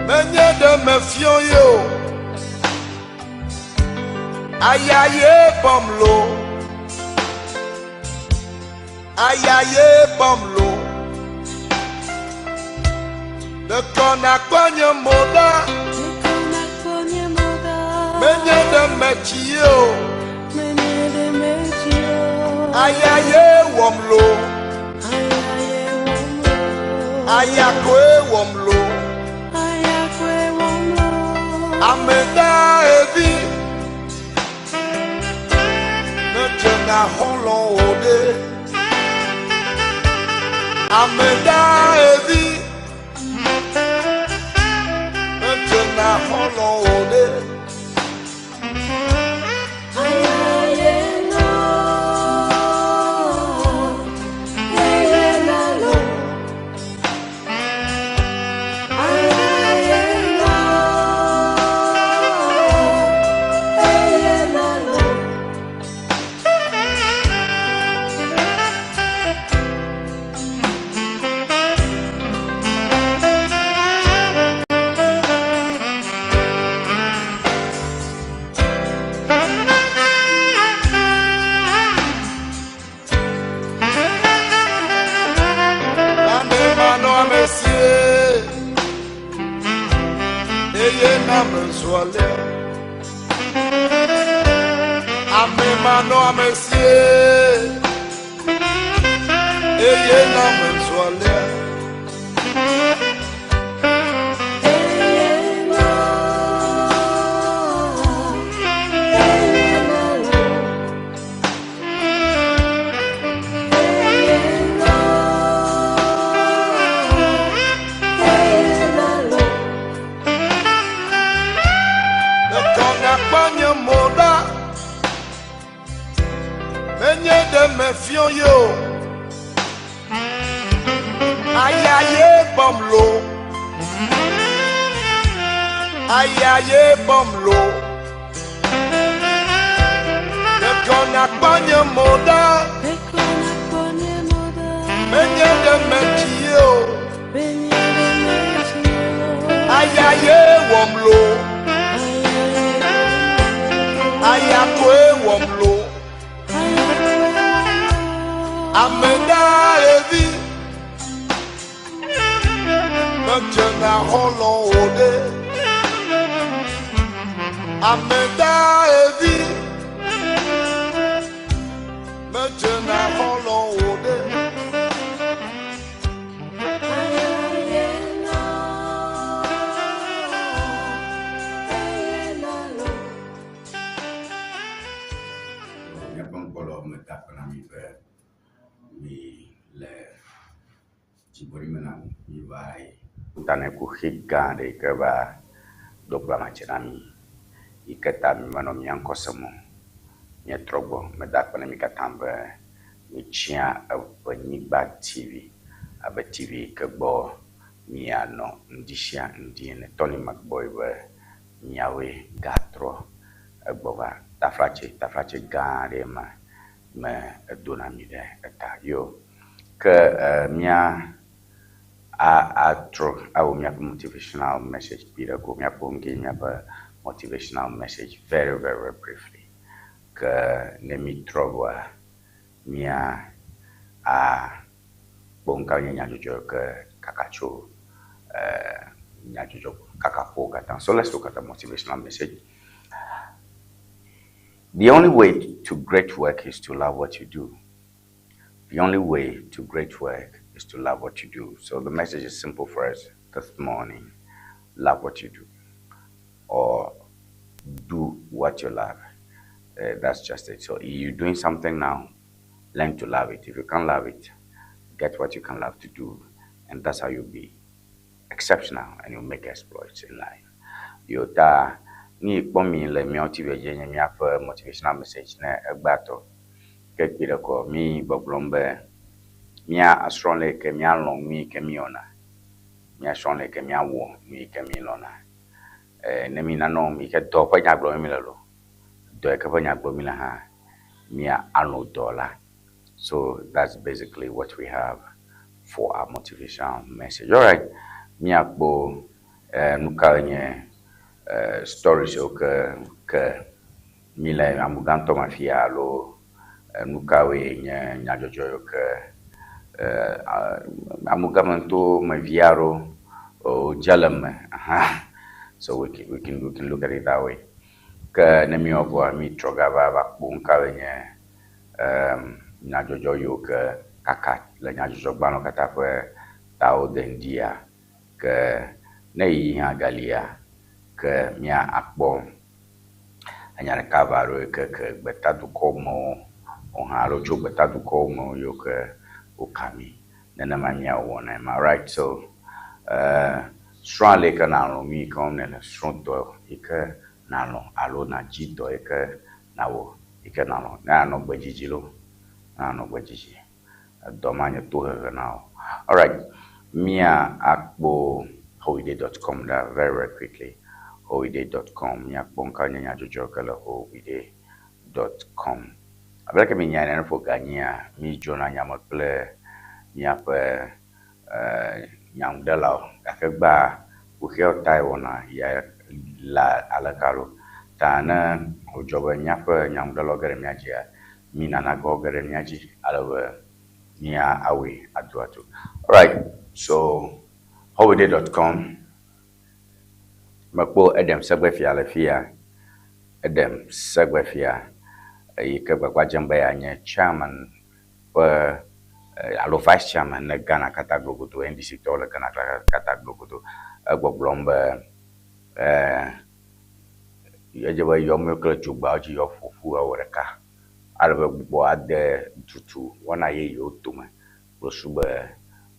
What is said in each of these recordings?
Menye ɖe mefiɔ ye o. Aya ye bɔm lo. Aya ye bɔm lo. Ɖekɔ nakpɔ nye mo ɖa. Menye ɖe metsi ye o. Aya ye wɔm lo. Aya koe wɔm lo. Ame da evi. Ne dze na xɔlɔ̃ o ɖe. Ame da evi. Ne dze na xɔlɔ̃ o ɖe. Ame manɔamesie, eye na mezu alea. Ame manɔamesie, eye na mezu alea. Ɖekɔ nakpɔ nye mo ɖa, menye ɖe mefiɔ ye o. Aya ye bɔm lo, aya ye bɔm lo. Ɖekɔ nakpɔ nye mo ɖa, menye ɖe metsi ye o. Aya ye wɔm lo, aya koe wɔm lo. Ame ɖa evi, medze na xɔlɔ̃ o ɖe. Ame ɖa evi, medze na xɔlɔ̃ o ɖe. Míaƒe ŋkɔ le me da akpe na mi be mi le dzigbɔɖi me na mi va yi. Ta ne kuxi gã aɖe yi ke va do kplamatse na mi yi ke ta mi menɔ mía ŋkɔ sem o. Míetrɔ gbɔ. Meda akpe na mi katã be mitsia Eʋenyigba TV abe TV yi ke gbɔ mianɔ ŋdi sia ŋdi ene. Tɔni megbɔe be miawoe gatrɔ egbɔ va. Taflatse, taflatse gã aɖee ma me edona mi ɖe eta. Yo ke e mía a atrɔ awɔ míaƒe motivational message kpui ɖe ko. Míaƒo ŋgi míaƒe motivational message very very very briefly. Ke ne mítrɔ gbɔa, mía a kpɔ nu ka nye nyadzɔdzɔ ke kaka tso e nyadzɔdzɔ kaka ƒowo katã. So let's look at the motivational message. The only way to great work is to love what you do. The only way to great work is to love what you do. So the message is simple for us this morning. Love what you do or do what you love. That's just it. So you're doing something now, learn to love it. If you can't love it, get what you can love to do. And that's how you'll be exceptional and you'll make exploits in life. Yo ta ni kpɔ mi le míawo TV dzi nye míaƒe motivational message ne egbea tɔ. Ke kpi ɖe kɔ mi gbɔgblɔm be mía asrɔ̃ le yi ke míalɔ̃ nu yi ke míwɔna. Míasrɔ̃ le yi ke míawɔ nu yi ke mílɔ̃na. E, ne mi nanɔ mi ke dɔ ƒe nya gblɔm mi le lo. Dɔ yi ke ƒe nya gblɔm mi le hã, mía alɔ̃ dɔ la. So that's basically what we have for our motivational message. All right. Míakpɔ Nu kae nye stories yiwo ke mi le amugãtɔ me afia alo nu kawoe nye nyadzɔdzɔ yiwo ke amugãmetɔwo vi aɖewo wodze le eme hã. So we can look at it that way. Ke ne míewɔ vɔa, mítrɔ gava va kpɔ nu kawoe nye nyadzɔdzɔ yiwo ke kaka le nyadzɔdzɔgbalẽwo katã ƒe tawo de ŋdzia. Ke ne ɣeyiɣi hã galia, ke mía akpɔ enya ɖeka eve aɖewo yi ke gbetadukɔmewo hã alo tso gbetadukɔwo me yiwo ke woka mí. Nenema míawɔ ne ma. Right, so srɔ̃ ale yi ke nàlɔ̃ nu yi ke wɔm nèle, srɔ̃ dɔ yi ke nàlɔ̃ alo nàdzi dɔ yi ke nàwɔ yi ke nàlɔ̃. Ne ànɔ gbedzidzi loo, ne ànɔ gbedzidzi. Edɔ ma nye tohehe na wò. Alright, mía akpɔ howide.com ɖa very very quickly. howide.com, míakpɔ nu ka nye nyadzɔdzɔ ke le howide.com. Abe leke mi nyae ene, ne ƒo ganyia, mídzona nyame kple míaƒe nyanuɖelawo gake gbea kuxiawo tae wɔna ya le aleke alo ta ne wòdzɔ be míaƒe nyanuɖelawo ge ɖe mía dzia, mí nana ge woage ɖe mía dzi ale be mía awɔe aduadu. Alright, so howide.com, mekpɔ Edem Segbefia le fia. Edem Segbefia yi ke gbagba dzem be yeanye chairman ƒe alo vice chairman ne Ghana katã glogodo, NDC tɔwo le Ghana katã glogodo. Egbɔgblɔm be edze be yewoame kple dzogbeawo dzi yewoaƒo ƒu awɔ ɖeka ale be gbugbɔ ade tutu wɔna yeyewo tome kple su be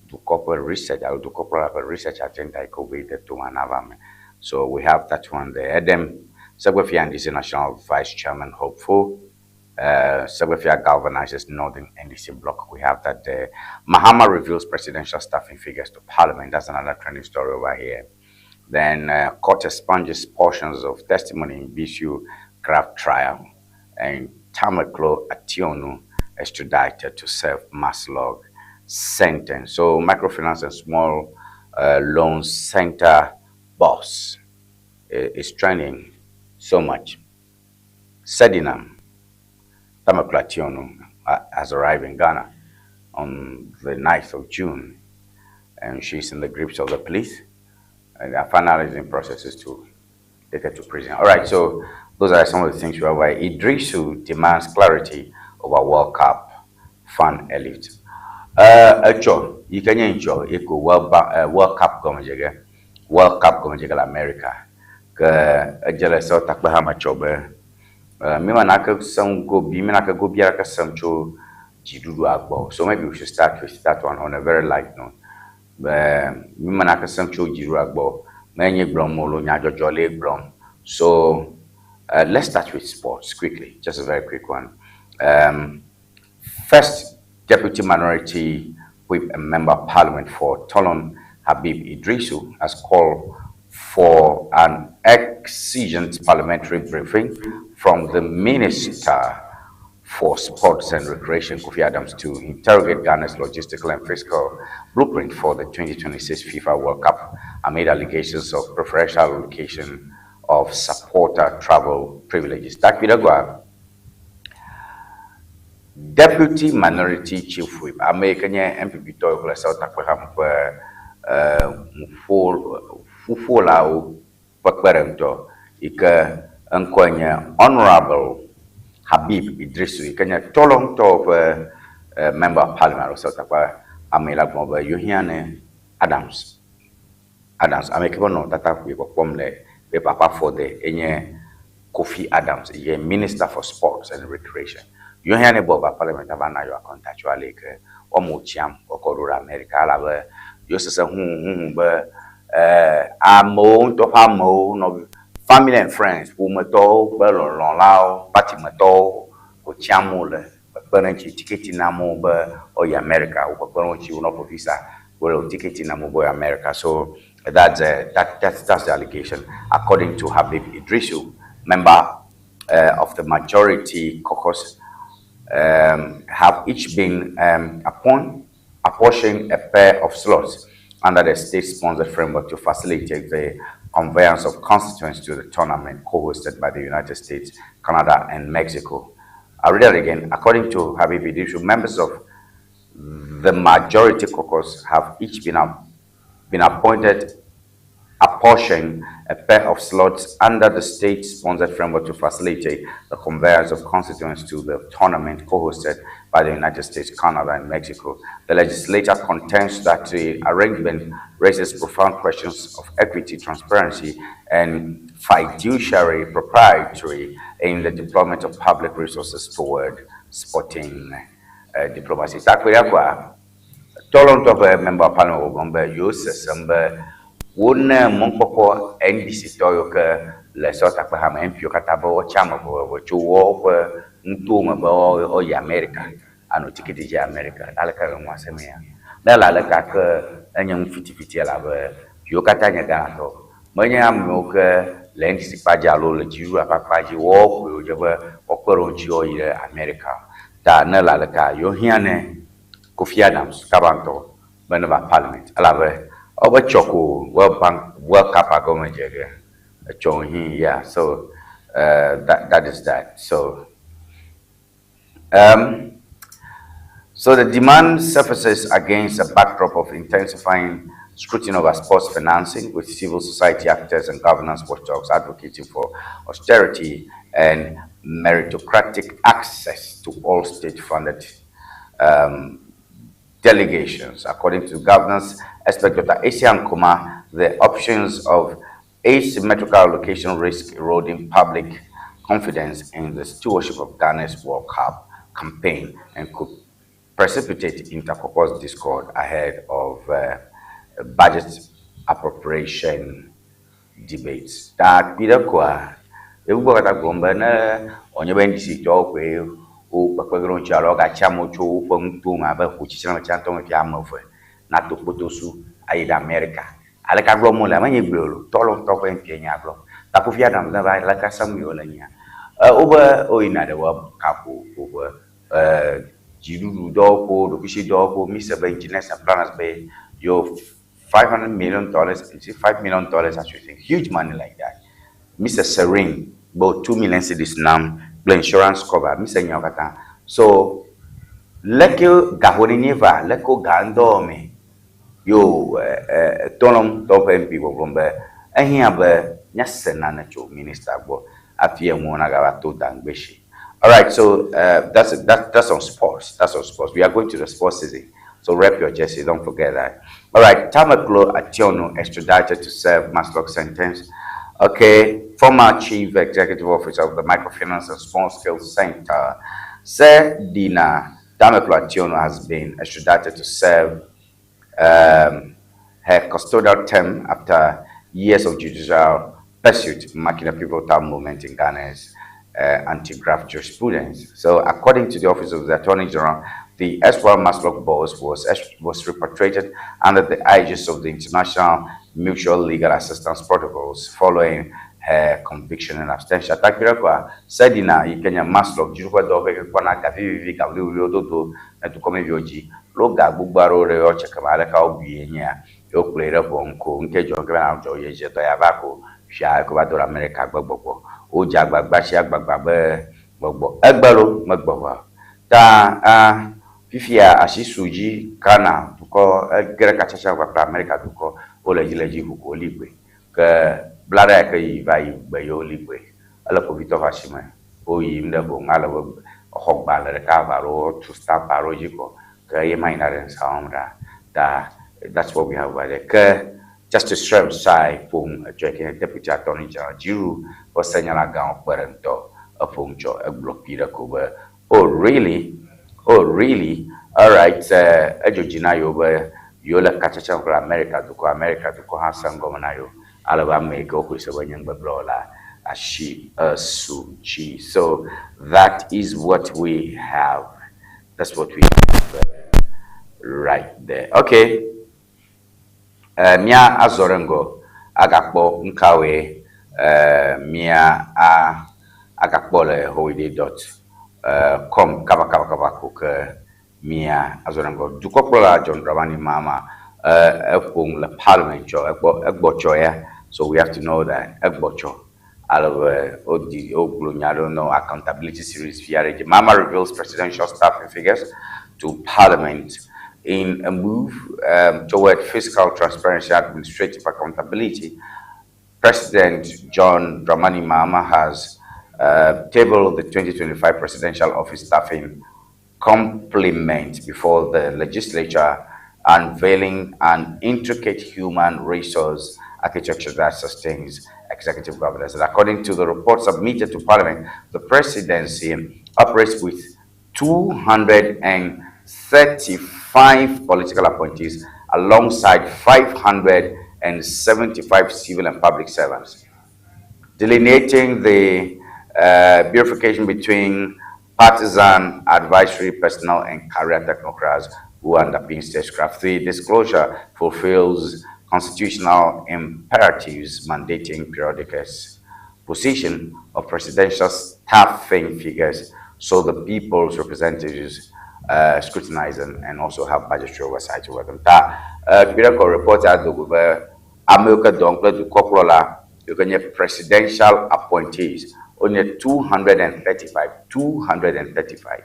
dukɔ ƒe research alo dukɔkplɔla ƒe research agenda yi ke wobe de tome nava me. So we have that one there. Edem Segbefia, NDC National Vice Chairman hopeful. Segbefia galvanizes Northern NDC bloc. We have that there. Mahama reveals presidential staffing figures to Parliament. That's another trending story over here. Then court expunges portions of testimony in Bissue graft trial. And Tamakloe Attionu extradited to serve MASLOC sentence. So microfinance and small loan center boss is trending so much. Sedinam Tamakloe Attionu has arrived in Ghana on the 9th of June, and she's in the grips of the police, and they are finalizing processes to take her to prison. All right, so those are some of the things we have. Idrisu demands clarity over World Cup fan elite. Etsɔ yi ke nye ŋtsɔ yi ko World Cup gɔmedzege, World Cup gɔmedzege le America ke edze le sewo takpe hã me tsɔ be mi ma na ke sem go bi mi na ke go bia ke sem tso dziɖuɖua gbɔ. So maybe we should start with that one on a very light note. Be mi ma na ke sem tso dziɖuɖua gbɔ menye gblɔm o lo nyadzɔdzɔ le gblɔm. So let's start with sports quickly, just a very quick one. First Deputy Minority Whip and Member of Parliament for Tolon, Habib Idrisu, has called for an exigent parliamentary briefing from the Minister for Sports and Recreation, Kofi Adams, to interrogate Ghana's logistical and fiscal blueprint for the 2026 FIFA World Cup amid allegations of preferential allocation of supporter travel privileges. Takpidagwa, Deputy Minority Chief Whip, ame yi ke nye NPP tɔ kple South Akpeham ƒe ƒuƒolawo ƒe kpeɖeŋutɔ yi ke ŋkɔe nye Honourable Habib Idrisu yi ke nye Tɔlɔntɔwo ƒe Member of Parliament alo South Akpa ame la gblɔ be yewohiã ne Adams. Adams, ame yi ke menɔ tata ƒoe kpɔkpɔm le paper ƒe afɔde enye Kofi Adams, ye Minister for Sports and Recreation. Yewohiã ne bɔ va parliament ava na yewoa contact ale yi ke woamewo tsiam kɔkɔ ɖo ɖe America elabe yewo sese huhuhu be amewo ŋutɔ ƒe amewo nɔ family and friends, ƒometɔwo kple lɔlɔ̃lawo, patimetɔwo ko tsiam wole kpekpe ɖe ŋuti, tiketi nam wo be woayi America, wo kpekpe ɖe ŋuti wonɔ visa wole tiketi nam wo be woayi America. So that's the allegation, according to Habib Idrisu, member of the majority caucus, have each been apportioned a pair of slots under the state-sponsored framework to facilitate the conveyance of constituents to the tournament co-hosted by the United States, Canada, and Mexico. I'll read that again. According to Habib Iddrisu, members of the majority caucus have each been appointed apportion a pair of slots under the state-sponsored framework to facilitate the conveyance of constituents to the tournament co-hosted by the United States, Canada, and Mexico. The legislature contends that the arrangement raises profound questions of equity, transparency, and fiduciary propriety in the deployment of public resources toward sporting diplomacy. Takpeɖia koa, tɔlɔ ŋutɔ ƒe member of parliament wògblɔ be yewo sesem be wone mɔkpɔkpɔ NDC tɔ yiwo ke le sɔtakpe me MP wo katã be woatsi ame vovovo tso woƒe nutowo me be woayi Amerika anɔ tikiti dzi Amerika. Aleke le nua sem ya? Ne le aleka ke enye nu fitifiti elabe yewo katã nye Ghanatɔ. Menye amewo ke le NDC kpa dzi alo le dziɖuɖua ƒe akpa dzi woawo koe wòdze be woakpe ɖe wo ŋuti woayi ɖe Amerika. Ta ne le aleka yewo hiã ne Kofi Adams kaba ŋutɔ be ne va parliament elabe wobe tsɔ ko World Bank World Cup gɔme dze ge etsɔ hi yeah so that is that. So the demand surfaces against a backdrop of intensifying scrutiny over sports financing, with civil society actors and governance watchdogs advocating for austerity and meritocratic access to all state-funded delegations. According to governance expert Dr. Asian Kuma, the options of asymmetrical allocation risk eroding public confidence in the stewardship of Ghana's World Cup campaign and could precipitate intercaucus discord ahead of budget appropriation debates. Ta kpi ɖe koa, yevugbɔ katã gblɔm be ne wònye be NDC tɔwo koe wo kpekpe ɖe wo ŋuti alo wogatsi amewo tso woƒe nutowo me abe ƒotsitsi me tsãtɔ me fia ame eve nato kpotosu ayi ɖe Amerika. Aleke gblɔm wole menye gblɔe o, tɔlɔ ŋutɔ ƒe ŋutie nya gblɔm. Ta Kofi Adams ne va aleke sem yewo le nyia. Wobe woyina ɖe World Cup ƒoƒe dziɖuɖu dɔwɔƒewo, ɖokuisi dɔwɔƒewo, mi se be engineers and planners be yo $500 million, is it $5 million I should think, huge money like that. Mr. Serene, about 2 million cedis nam kple insurance cover, mi se nyawo katã. So leke gaƒo nenie va, leke wo ga ŋdɔ me yo tɔlɔm tɔ ƒe MP gbɔgblɔm be ehiã be míase nane tso minister gbɔ hafi enuwo nagava to dangbesi. All right, so that's on sports. That's on sports. We are going to the sports season. So rep your jersey. Don't forget that. All right, Tamakloe Attionu extradited to serve MASLOC sentence. Okay, former chief executive officer of the Microfinance and Small Scale Center, Sedina Tamakloe Attionu has been extradited to serve her custodial term after years of judicial pursuit, marking a pivotal moment in Ghana's anti-graft jurisprudence. So, according to the Office of the Attorney General, the erstwhile MASLOC boss was repatriated under the aegis of the International Mutual Legal Assistance Protocols following her conviction in absentia. Takpirakwa Sedina yi ke nye MASLOC dziɖuƒe dɔwɔƒe ke kpɔna ga vivivi ga wliwliwo dodo ne dukɔmeviwo dzi lo ga gbogbo aɖewo ɖe yewoa tse keme aleke wobui nyea yewo kplɔe ɖe ʋɔnu ko ŋke dzɔ ŋke bena dzɔ ye dze dɔ ya va ko fia ko va do ɖe Amerika gbe gbɔgbɔ wodze agbagba tsi agbagba be gbɔgbɔ egbe lo megbɔ va ta a fifia asi su dzi Ghana dukɔ ege ɖe katsatsa kpakple Amerika dukɔ wole dzi le dzi ʋu ko woli gbe ke bla ɖe yi ke yi va yi gbe yewo li gbe ele kpovitɔ ƒe asi me woyim ɖe boŋ ale be xɔ gbalẽ ɖeka va alo wotu stamp alo dzi kɔ ke ye ma yina ɖe nsa wɔm ɖa ta. That's what we have over there. Ke Justice Srem-Sai ƒom etsɔ yi ke nye deputy attorney general dziɖuɖu ƒe senyala gãwo kpe ɖe ŋutɔ eƒo ŋutsɔ egblɔ kpi ɖe ko be, "Oh really? Oh really? All right." Edzo dzi na yewo be yewo le katsatsa kple Amerika dukɔ, Amerika dukɔ hã se ŋgɔme na yewo ale be ame yi ke woxɔe se be nye ŋugbegblẽwɔla asi esu dzi. So that is what we have. That's what we have right there. Okay. Mía azɔ ɖe ŋgɔ agakpɔ nukawoe mía a agakpɔ le holiday.com kaba kaba kaba ko ke mía azɔ ɖe ŋgɔ. Dukɔkplɔla John Dramani Mahama Eƒo nu le parliament tsɔ egbɔ egbɔtsɔ ya. So we have to know that egbɔtsɔ ale be wodi wogblɔ nya ɖewo no accountability series fia ɖe dzi. Mahama reveals presidential staffing figures to parliament in a move toward fiscal transparency and administrative accountability. President John Dramani Mahama has tabled the 2025 presidential office staffing complement before the legislature, unveiling an intricate human resource architecture that sustains executive governance. And according to the report submitted to Parliament, the presidency operates with 235 political appointees alongside 575 civil and public servants, delineating the bifurcation between partisan advisory personnel and career technocrats who underpin statecraft. The disclosure fulfills constitutional imperatives mandating periodic position of presidential staffing figures so the people's representatives scrutinize them and also have budgetary oversight over them. Ta kpire ko report adogo be amewo ke dɔm kple dukɔkplɔla yi ke nye presidential appointees wonye 235, 235,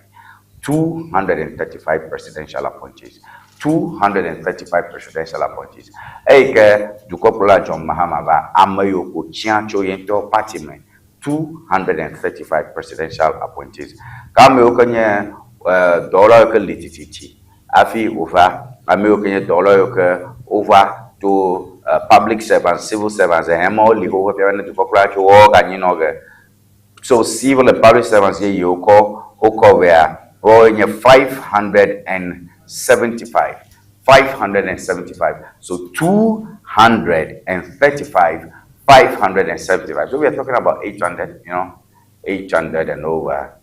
235 presidential appointees, 235 presidential appointees. Eyi ke dukɔkplɔla John Mahama va ame yiwo ko tia tso ye ŋutɔ party me, 235 presidential appointees. Ke amewo ke nye dɔwɔlawo yi ke li tititi hafi wòva, amewo ke nye dɔwɔlawo yi ke wova to public servants, civil servants, ɛhɛn li xoxo fia be ne dukɔkplɔla tso wɔwɔ ganyi nɔ ge. So civil and public servants ye yiwo kɔ wokɔ vea wɔwoe nye 575, 575. So 235, 575. So we are talking about 800, 800 and over.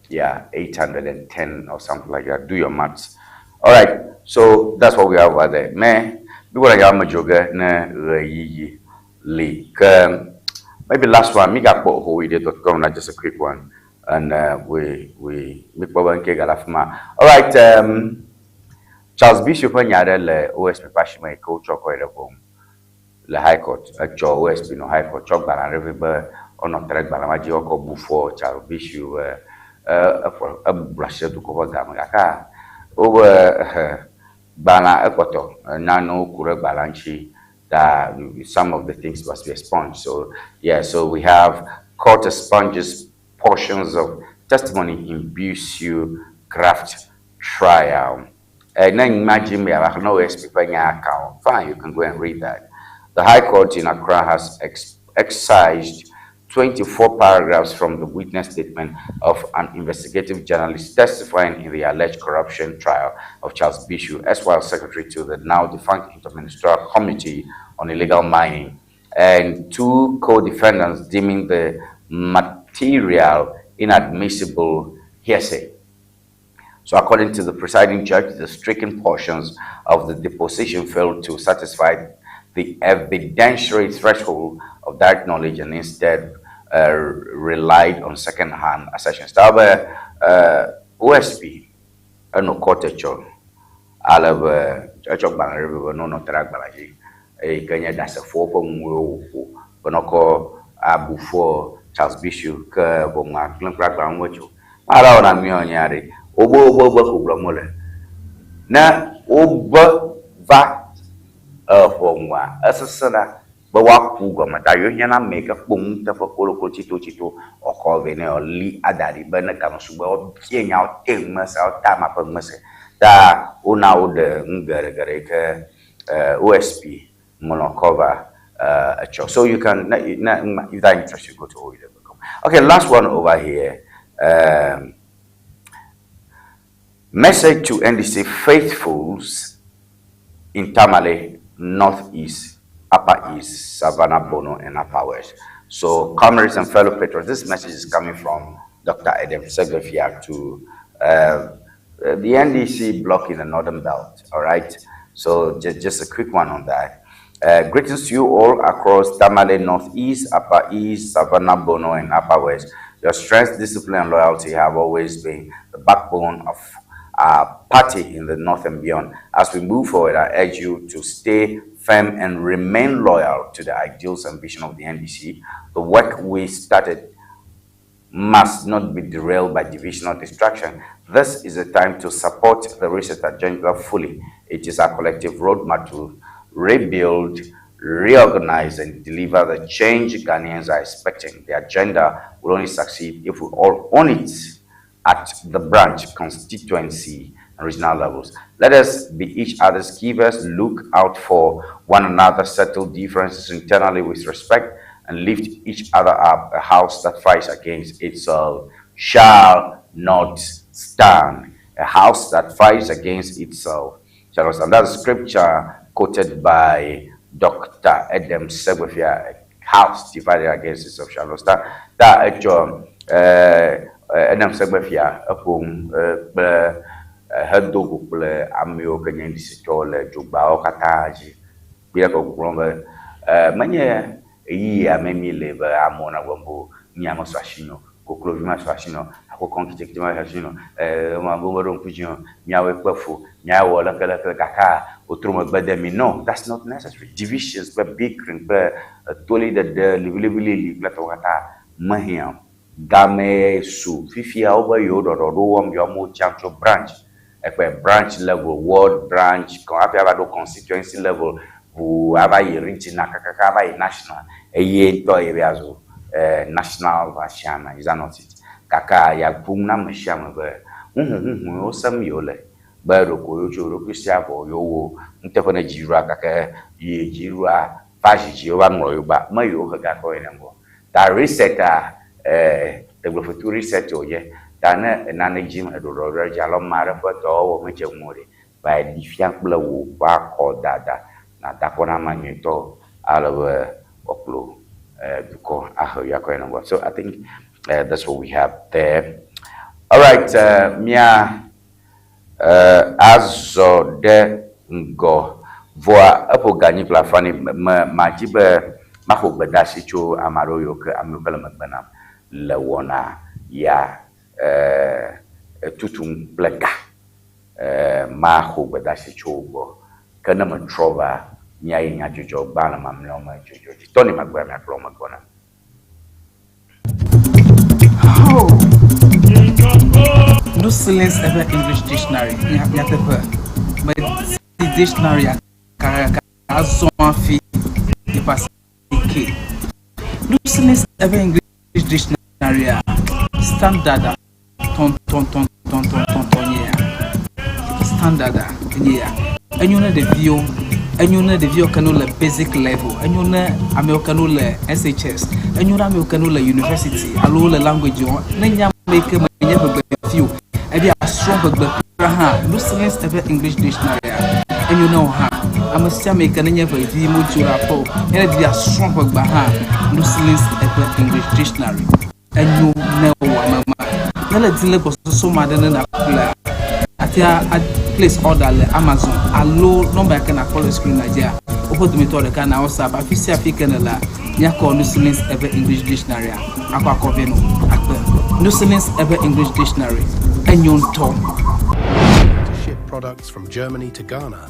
Yeah, 810 or something like that. Do your maths. All right, so that's what we have over there. Me, bi wɔn ya me ne ɣeyiɣi li ke maybe last one mi gakpɔ hoide.com na just a quick one and we mi kpɔ be nke gale afi ma. All right, Charles Bissue ƒe nya aɖe le OSP ƒe asime yi ke wotsɔ kɔ yi ɖe ʋɔnu le High Court. Etsɔ OSP nɔ High Court tsɔ gbalẽ aɖe vɛ be woanɔ te ɖe gbalẽ ma dzi woakɔ bu fɔ Charles Bissue be eƒo ebublu asi ɖe dukɔ ƒe game gake wobe gbalẽa ekpɔtɔ nanewo ku ɖe gbalẽa ŋuti that some of the things must be expunged. So yeah, so we have court expunges portions of testimony in Bissue graft trial. And then imagine me, I know OSP account. Fine, you can go and read that. The High Court in Accra has excised 24 paragraphs from the witness statement of an investigative journalist testifying in the alleged corruption trial of Charles Bissue, erstwhile secretary to the now defunct Interministerial Committee on Illegal Mining, and two co-defendants, deeming the material inadmissible hearsay. So according to the presiding judge, the stricken portions of the deposition failed to satisfy the evidentiary threshold of direct knowledge and instead relied on second-hand assertions. Tabe OSP eno court etsɔ ale be etsɔ gbalẽ ɖe be ne wonɔ te ɖe agbalẽ dzi eye ke nye ɖasefowo ƒe nuwo woƒo be ne wokɔ abu fɔ Charles Bissue ke ʋɔnua gblẽ kple agbalẽ ŋu etso. Maɖe wɔna miɔ nya ɖe wobe wobe wobe ko gblɔm wole. Ne wobe va ʋɔnua esesẽna be woaku gɔme ta yewo hiã na ame yi ke kpɔ nuteƒe kolokolo tsitotsito wòakɔ vɛ ne wòali ada ɖi be ne game su be woabia nya wote ŋumese wota amea ƒe ŋumese ta wona woɖe nu geɖe yi ke OSP ŋlɔ kɔ va etsɔ. So you can, if that interests you, go to oide.com. Okay, last one over here. Message to NDC faithfuls in Tamale, Northeast, Upper East, Savannah, Bono, and Upper West. So, comrades and fellow patriots, this message is coming from Dr. Edem Segbefia to the NDC bloc in the Northern Belt. All right. So, just a quick one on that. Greetings to you all across Tamale, Northeast, Upper East, Savannah, Bono, and Upper West. Your strength, discipline, and loyalty have always been the backbone of our party in the north and beyond. As we move forward, I urge you to stay firm and remain loyal to the ideals and vision of the NDC. The work we started must not be derailed by division or distraction. This is a time to support the reset agenda fully. It is our collective roadmap to rebuild, reorganize, and deliver the change Ghanaians are expecting. The agenda will only succeed if we all own it at the branch, constituency, and regional levels. Let us be each other's keepers, look out for one another, settle differences internally with respect, and lift each other up. A house that fights against itself shall not stand. A house that fights against itself shall not stand. That's scripture quoted by Dr. Edem Segbefia. A house divided against itself shall not stand. Ta etsɔ eh, Edem Segbefia eƒo nu kple hedo go kple amewo ke nye NDC-tɔwo le dzogbeawo katã dzi. Kpuie ko gblɔ be menye ɣeyiɣi ya me míle be amewo nagblɔ be o mía mesɔ asi nɔ, koklovi mesɔ asi nɔ, akokɔ kitikiti mesɔ asi nɔ, meɖo ŋku dzi o, míawoe kpe fu, míawɔ lekeleke gake wotrɔ megbe de mí. No, that's not necessary. Divisions kple bickering kple toɣliɖeɖe, liʋiliʋilili kple tɔwo katã mehiã o. Game su fifia wobe yewo ɖɔɖɔɖo wɔm yewo amewo tsiam tso branch ekpe branch level, ward branch, hafi ava ɖo constituency level, ʋu ava yi regional kakaka ava yi national eye ŋutɔ ye va zu national vice chairman. Is that not it? Gake ya ƒom na ame sia ame be huhuhuhu yiwo sem yewo le be ɖeko yewo tso yewo ɖokui sia vɔ yewo nuteƒe ne dziɖuɖua gake yi dziɖuɖua va zi dzi wova ŋlɔ yewo ba me yewo he gakɔ yina ŋgɔ. Ta reset a tegblefetu reset wònye. Ta ne nane dzim eɖoɖo ɖe edzi alo ame aɖe ƒe dɔwɔwɔ medze ŋu o ɖe, va ɖi fia kple wò ƒe akɔdada nàda akɔ na ame nyuitɔ ale be wòakplɔ dukɔ ahe yewoakɔ yina ŋgɔ. So I think that's what we have there. All right, mía azɔ ɖe ŋgɔ vɔa eƒo ganyi kple afani me madzi be maxɔ gbedeasi tso ame aɖewo yiwo ke amewo ke le megbe nam le wɔna ya tutum kple ga. Maxɔ gbedeasi tso wo gbɔ ke ne metrɔ va míayi nyadzɔdzɔ gbalẽ mamlɛawo me dzodzro dzi. Tɔni megbe miakplɔ me gbɔna. Oh. No silence ever English dictionary. Nyateƒe. Medi dictionary azɔ hafi yeƒe ke. No silence ever English dictionary a standard a tɔn tɔn tɔn tɔn tɔn tɔn tɔn nye ya. Standard a enye ya. Enyo ne ɖeviwo, enyo ne ɖeviwo ke no le basic level, enyo ne amewo ke no le SHS, enyo ne amewo ke no le university alo le language wɔm. Ne nye ame yi ke menye ʋegbe o, ebi asrɔ̃ ʋegbe kura hã, no silence ever English dictionary a enyo ne wo hã. Ame sia ame yi ke nenye ʋevi modzo ɖe aƒe o, ye ne bi asrɔ̃ ʋegbe hã, no silence ever English dictionary enyo ne wò ame ma. Ne le di le gbɔsɔsɔ ma ɖe ne nàƒlea, atea a place order le Amazon alo nɔmba yi ke nàkpɔ le screen la dzia, woƒe dometɔ ɖeka na WhatsApp afi sia afi ke nèlea, míakɔ No Silence Ever English Dictionary a akɔ akɔ vɛ nɔ akpe. No Silence Ever English Dictionary enyo ŋutɔ. To ship products from Germany to Ghana,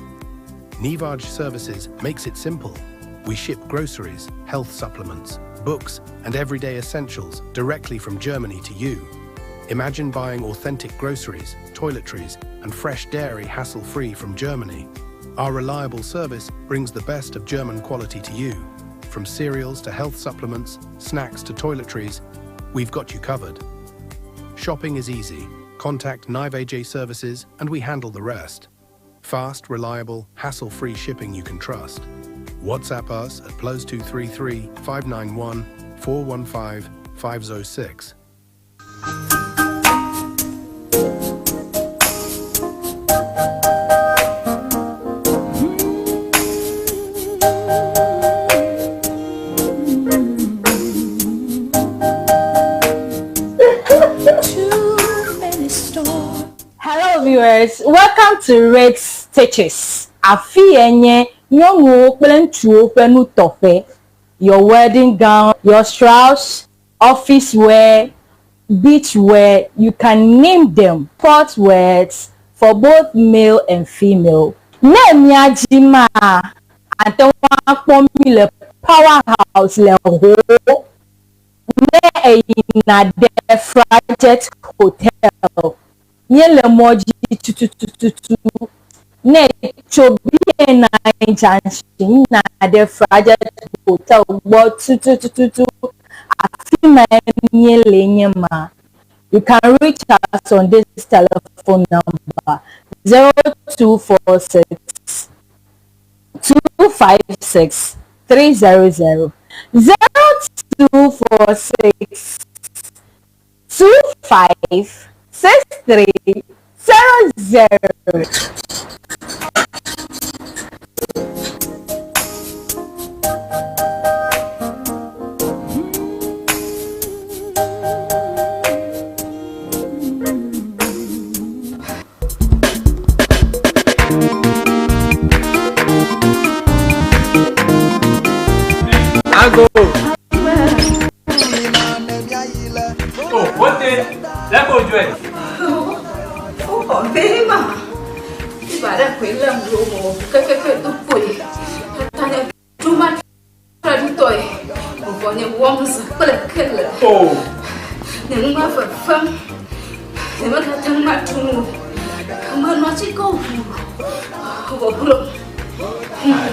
Nivaj Services makes it simple. We ship groceries, health supplements, books, and everyday essentials directly from Germany to you. Imagine buying authentic groceries, toiletries, and fresh dairy hassle-free from Germany. Our reliable service brings the best of German quality to you. From cereals to health supplements, snacks to toiletries, we've got you covered. Shopping is easy. Contact Nivaj Services and we handle the rest. Fast, reliable, hassle-free shipping you can trust. WhatsApp us at +233 591 415 506. Too many storms. Hello viewers, welcome to Red Stitches. Afi ye nye nyɔnuwo kple ŋutsuwo ƒe nutɔƒe. Your wedding gown, your shrouds, office wear, beach wear, you can name them. Sport wears, for both male and female. Ne mía dzi maa, ate ŋu akpɔ mí le Power House le Ho ne èyina ɖe Frajet Hotel. Míele mɔ dzi tutututu ne ètso BNI Junction yina ɖe Frajet Hotel gbɔ tutututu, afi mae míele nye ma. You can reach us on this telephone number 0246 256 300 0246 25 63 00. Ago. Oh, wote, lẹ́kọ̀ọ́ ojú ẹ̀. Oh.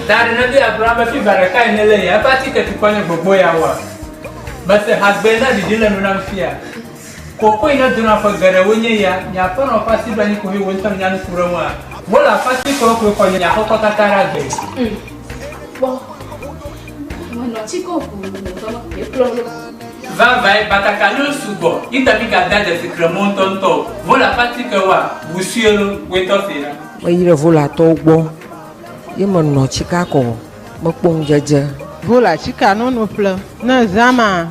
Ta ɖe ne be agblɔ be fiva ɖeka ene le ya eƒe atike tukɔ nye gbogbo ya wa. Mese hagbe na ɖiɖi le nu nam fia. Koko yi ne dona ƒe geɖewo nye ya, nye aƒenɔ ƒe asi ɖo anyi ko he wo ŋutɔ nya nu ku ɖe ŋua. Wole aƒe atikewo koe xɔ nye aƒekɔ katã ɖe agbe. Vavae batakaliwo sugbɔ yi ta mi gada dzesi kremɔ ŋutɔŋutɔ o. Wole aƒe atikewoa, ʋusue lo, woe tɔ se ɖa. Meyi ɖe Volatɔwo gbɔ ye menɔ tsika kɔ mekpɔ ŋudzedze. Vola tsika nono ƒlem. Ne zã ma,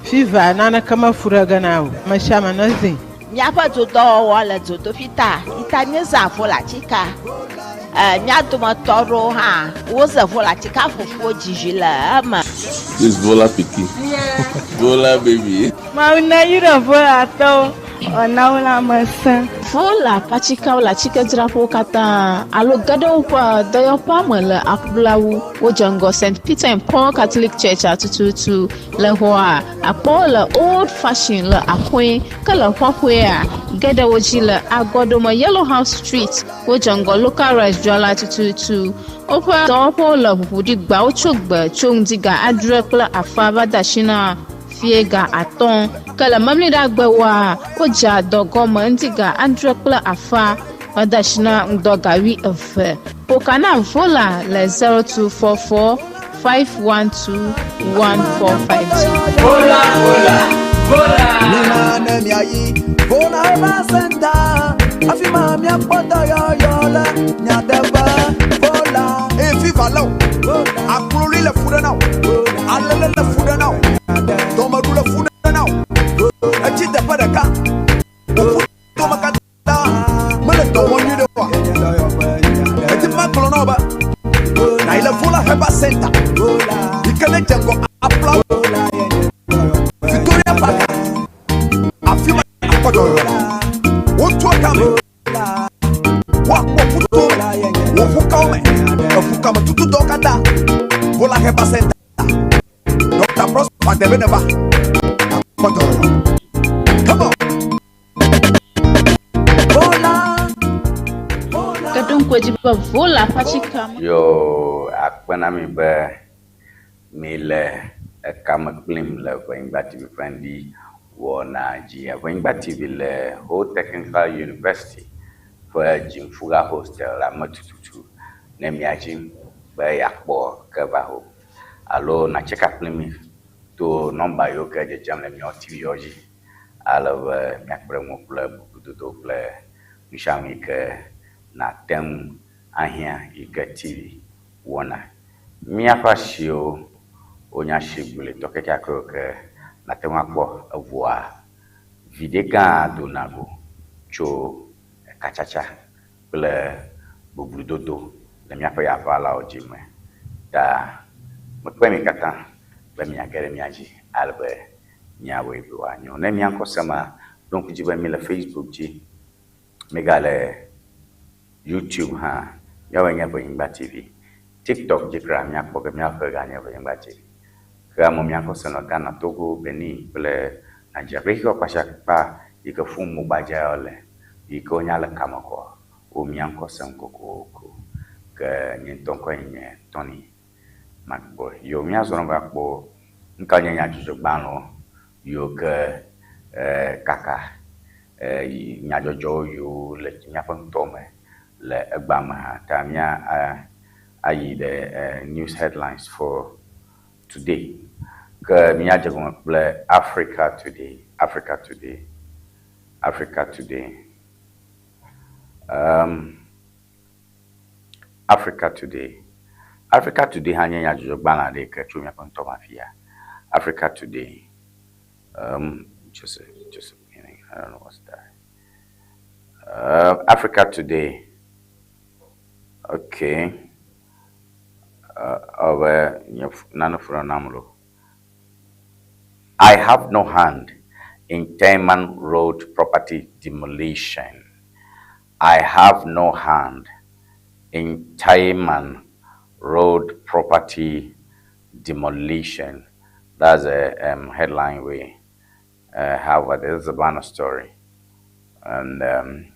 fiva naneke mefu ɖe ge na o. Ame sia ame ne zĩ. Míaƒe dodɔwɔwɔ le dzodoƒi ta yi ta míezã Vola tsika. Mía dometɔ aɖewo hã woze Vola tsika fufuwo dzidzi le eme. This Vola pikin. Vola baby. Mawu na yra Volatɔwo wòana wo lãmesẽ. Vola ƒe atsikewo le atsikedzraƒewo katã alo ge ɖe woƒe dɔyɔƒea me le aƒlawu. Wodze ŋgɔ St. Peter and Paul Catholic Church atututu le xɔa akpɔwo le Old Fashion le Axɔe ke le xɔxɔea ge ɖe wo dzi le Agɔdome Yellow House Street. Wodze ŋgɔ Local Rice dzrala tututu. Woƒe dɔwɔƒewo le ʋuʋuɖigbawo tso gbe tso ŋdi ga 7:30 va de asi na fie ga 5. Ke le memleɖagbewoa, wodzea dɔ gɔme ŋdi ga 7:30 va de asi na ŋdɔ ga 12. Ƒoka na Vola le 0244 512 145 dzi. Vola, vola, vola. Mina ne miayi Vola Herbal Center afi ma miakpɔ dɔyɔyɔ le miateƒe Vola. Eye fiva lé o, akloli le fu ɖe na o, alele le fu ɖe na o, dɔmeɖu le fu ɖe na o, etsi teƒe ɖeka, wòƒu tome katã mele dɔ wɔm nyuie ɖe oa? Edi be magblɔ na wò be nàyi le Vola Herbal Center yi ke ne dze ŋgɔ aƒlawo Victoria Park afi ma akpɔ dɔyɔyɔ le. Wotua game, woakpɔ ƒuto me, wò ʋukawo me, eʋukame tututɔwo katã. Vola Herbal Center. Dr. Prosper Debe neva akpɔ dɔyɔyɔ. Come on. Vola. Ke ɖo ŋku edzi be Vola ƒe atsike Yo akpe na mi be mi le ekame kplim le Ʋenyigba TV ƒe ŋdi wɔna dzi. Ʋenyigba TV le Ho Technical University ƒe Dzimfuga Hostel la me tututu ne mia dzi be yeakpɔ ke va ho alo natse ka kpli mi to nɔmba yiwo ke dzedzem le miawo TV wo dzi ale be miakpe ɖe ŋu kple bubudodo kple nu sia nu yi ke nate ŋu ahiã yi ke TV wɔna. Míaƒe asiwo wonye asi gblɔetɔ kekeakewo ke nate ŋu akpɔ eʋua viɖe gã dona go tso ekatsatsa kple boblododo le míaƒe yaʋalawo dzi me. Ta mekpe mi katã be miage ɖe mía dzi ale be míawɔe be wòanyo. Ne mía ŋkɔ sema, ɖo ŋku dzi be mi le Facebook dzi, Mígale YouTube hã, míawoe nye Ʋenyigba TV. TikTok dzi kura míakpɔ be míaƒe ganye Ʋenyigba TV. Ke amewo míakɔ senɔ Ghana, Togo, Benin kple Nigeria kple xexea kpashakpa yi ke fom mogbadzawo le yi ke wonya le kame kɔ wo mía ŋkɔ sem kokoko. Ke nye ŋutɔ ŋkɔe nye Tony Macboy. Yo míazɔ va kpɔ nuka nye nyadzɔdzɔgbalẽwo yiwo ke kaka nyadzɔdzɔwo yiwo le míaƒe ŋutɔ me le egbea me hã ta mía ayi ɖe news headlines for today. Ke míadze gɔme kple Africa Today, Africa Today, Africa Today. Um, Africa Today. Africa Today hã nye nyadzɔdzɔgbalẽ aɖe yi ke tso míaƒe ŋutɔ me afia. Africa Today. Just a, just a minute. I don't know what's that. Africa Today. Okay. Ɔbe nye nane ƒo nam lo. I have no hand in Teiman Road property demolition. I have no hand in Teiman Road property demolition. That's a headline we have. This is a banner story. And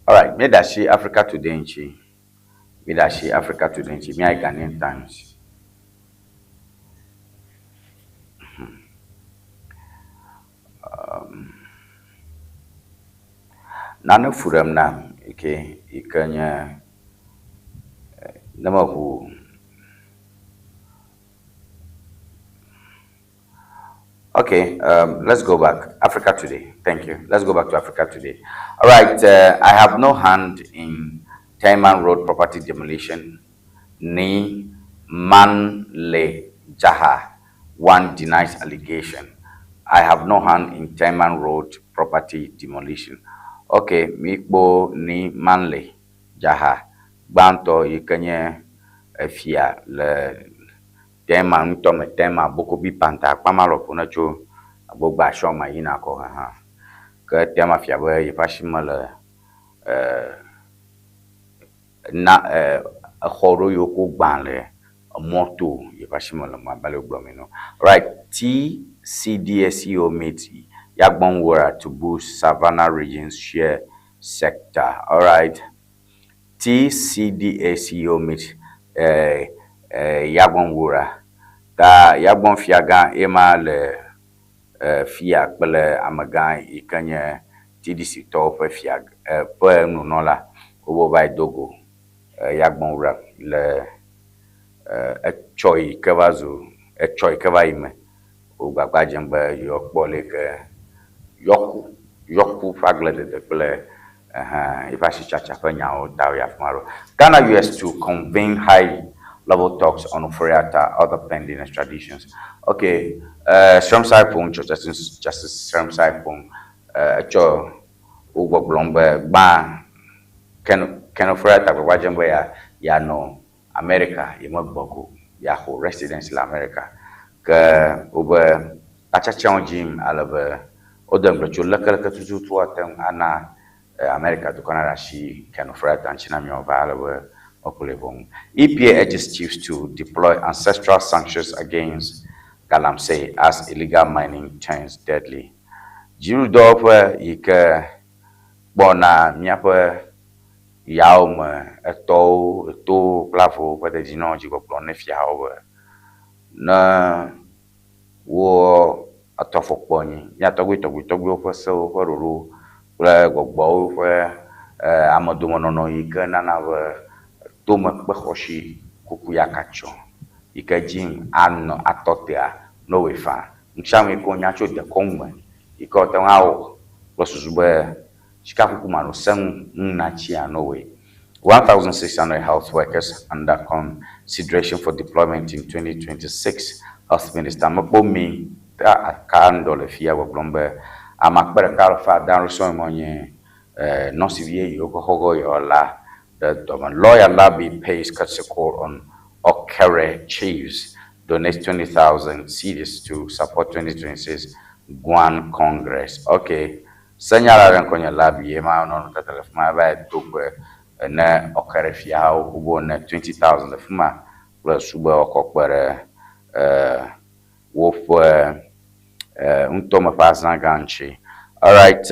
Alright, míeɖe asi Africa Today ŋuti. Míeɖe asi Africa Today ŋuti. Míayi Ghanaian Times. Um, nane fu ɖem nam yi ke yi ke nye ne meʋu Okay, let's go back. Africa Today. Thank you. Let's go back to Africa Today. All right. I have no hand in Teiman Road property demolition. Ni Manle Jaha one denies allegation. I have no hand in Teiman Road property demolition. Okay, Mikpo ni Manle Jaha gbãtɔ yi ke nye efia le Tema ŋutɔ me Tema Bokobi Panta akpa ma lɔƒo ne tso Agbogba Ashɔma yina kɔ hã. Ke Tema fia be yeƒe asi me le na exɔ ɖewo yiwo ko gbã le emɔ to yeƒe asi me le mɔ abe ale wogblɔ mi no. Right, TCDA CEO meets Yagbonwura to boost Savannah region's share sector. All right. TCDA CEO meets Yagbonwura. Ta Yagbon fiagã ema le fia kple amegã yi ke nye TDC tɔwo ƒe fia ƒe nunɔla wobe va yi do go Yagbonwura le etsɔ yi ke va zu etsɔ yi ke va yi me. Wo gbagba dzem be yewoakpɔ le yi ke yɔku yɔku ƒe agbledede kple eƒe asitsatsa ƒe nyawo ta yi afi ma ɖo. Ghana US to convene high level talks on Ofori-Atta other pending extraditions. Okay, Srem Saipong, Justice, Justice Srem Saipong, etsɔ wo gbɔgblɔm be gbã Ken Ken Ofori-Atta gbagba dzem be ya yeanɔ America yemegbɔ ko yeaxɔ residence le America. Ke wobe katsatsawo dzim ale be wode ŋugble tso lekeleke tututu ate ŋu ana America dukɔ naɖe asi Ken Ofori-Atta ŋuti na míawo va ale be woakplɔe ʋɔnu. EPA urges chiefs to deploy ancestral sanctions against Galamsey as illegal mining turns deadly. Dziɖuɖudɔwɔƒe yi ke kpɔna míaƒe yawo me etɔwo, etowo kple avɔwo ƒe dedinɔnɔ dzi gbɔgblɔm ne fiawo be ne wo atɔ afɔkpo anyi mía tɔgbui tɔgbuitɔgbuiwo ƒe sewo ƒe ɖoɖowo kple gbɔgbɔwo ƒe amedomenɔnɔ yi ke nana be tome kpe xɔsi Kuku yakatsyɔ yi ke dzi anɔ atɔ tea ne wòe faa. Nusianu yi ke wonya tso dekɔnu me yi ke woate ŋu awɔ kple susu be sikakuku manɔ sẽŋu ŋu natsia Norway. 1,600 health workers under consideration for deployment in 2026, Health Minister mekpɔ mi ta aka ŋdɔ le fia gbɔgblɔm be ame akpe ɖeka alafa ade alo sɔŋ mɔ nye nɔsivi yeyewo ke xɔ ge yewoa la ɖe dɔme. Lawyer Labi pays courtesy call on Okere Chiefs, donates 20,000 cedis to support 2026 Guan Congress. Okay, senyala ɖe ŋkɔ nye Labi ye ma nɔ nutata le fi ma va do gbe ne Okere fiawo wobe ne 20,000 le fi ma kple sube woakɔ kpe ɖe woƒe ŋutɔme ƒe azã gã ŋuti. Alright,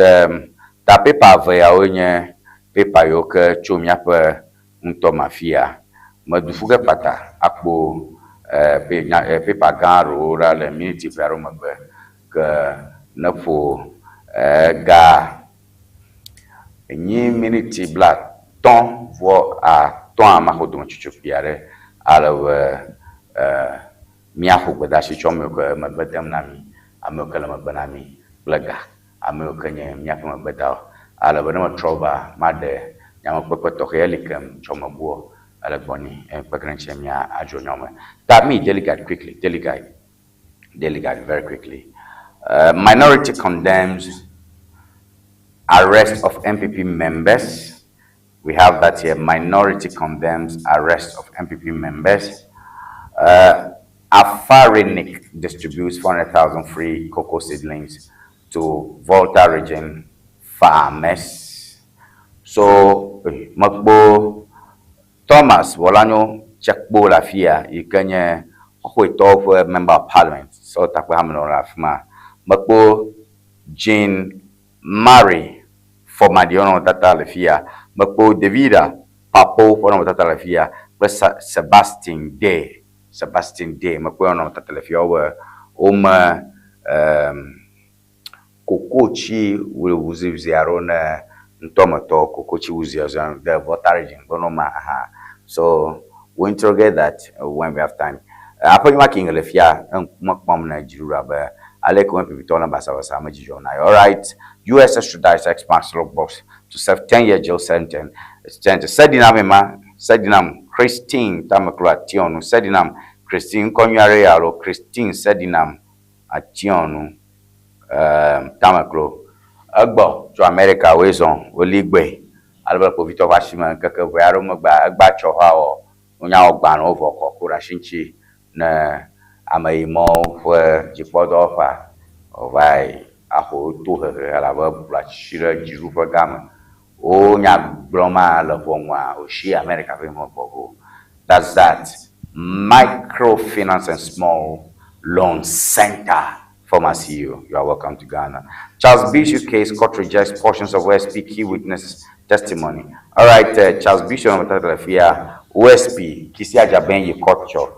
ta pepa eve yawoe nye pepa yiwo ke tso míaƒe ŋutɔme afia. Medu ƒu ge kpata akpo pepa gã ɖewo ɖa le miniti ʋɛ aɖewo megbe ke ne ƒo ga enyi miniti blatɔ̃ vɔ atɔ̃a maxɔ dometsotso kpui aɖe ale be míaƒo gbedeasi tso ame yiwo ke megbe dem na mí, ame yiwo ke le megbe na mí kple ga, ame yiwo ke nye míaƒe megbedawo. Ale be ne metrɔ va, maɖe nyamekpekpe tɔxɛ eli kem tsɔ mebuɔ ele gbɔnye kpekpe ɖe ŋuti mía adzro nyɔ me. Ta me Daily Guide quickly, Daily Guide, Daily Guide very quickly. Minority condemns arrest of NPP members. We have that here. Minority condemns arrest of NPP members. Afarinik distributes 400,000 free cocoa seedlings to Volta region farmers. So, mekpɔ Thomas Wolanyo Tsekpo le afia yi ke nye Hohoetɔwo ƒe member of parliament sewɔtakpe hamenɔla le afi ma. Mekpɔ Jean Marie Fɔmaɖi ƒe nɔnɔmetata le fia. Mekpɔ Davida Papo ƒe nɔnɔmetata le fia kple Sebastien Day, Sebastien Day, mekpɔ eƒe nɔnɔmetata le fia wobe wome em kokotsi wuziwuzi aɖewo ne ŋutɔmetɔ kokotsi wuziwuzi de Volta region be nɔma hã. So we interrogate that when we have time. Aƒe nyɔa ke le fia mekpɔm ne dziɖuɖua be ale ke wo ne basabasa me dzidzɔ na. All right, US extradites ex-Marcelo boss to serve 10-year jail sentence. Sentence. Sedinam ma, Sedinam Christine Tameklo Ationu, Sedinam Christine ŋkɔ alo Christine Sedinam Ationu Tameklo. Egbɔ tso America woe zɔn woli gbe ale be kpovitɔ ƒe asime ŋkeke ʋɛ aɖewo megbea egba tsɔ xɔ awɔ wonya wɔ gbalẽwo vɔ kɔ ku ɖe asi ŋuti ne ame yi mɔwo ƒe dzikpɔdɔwɔƒea wòva yi axɔ to hehe elabe blu atsi ɖe dziɖuƒe gã me. Wonya gblɔm ma le ʋɔnua wòsi America ƒe me gbɔ go. That's that. Microfinance and Small Loan Center. Former CEO, you are welcome to Ghana. Charles Bissue case, court rejects portions of OSP key witness testimony. All right, Charles Bissue, OSP, Kissi Agyebeng yi court tsɔ.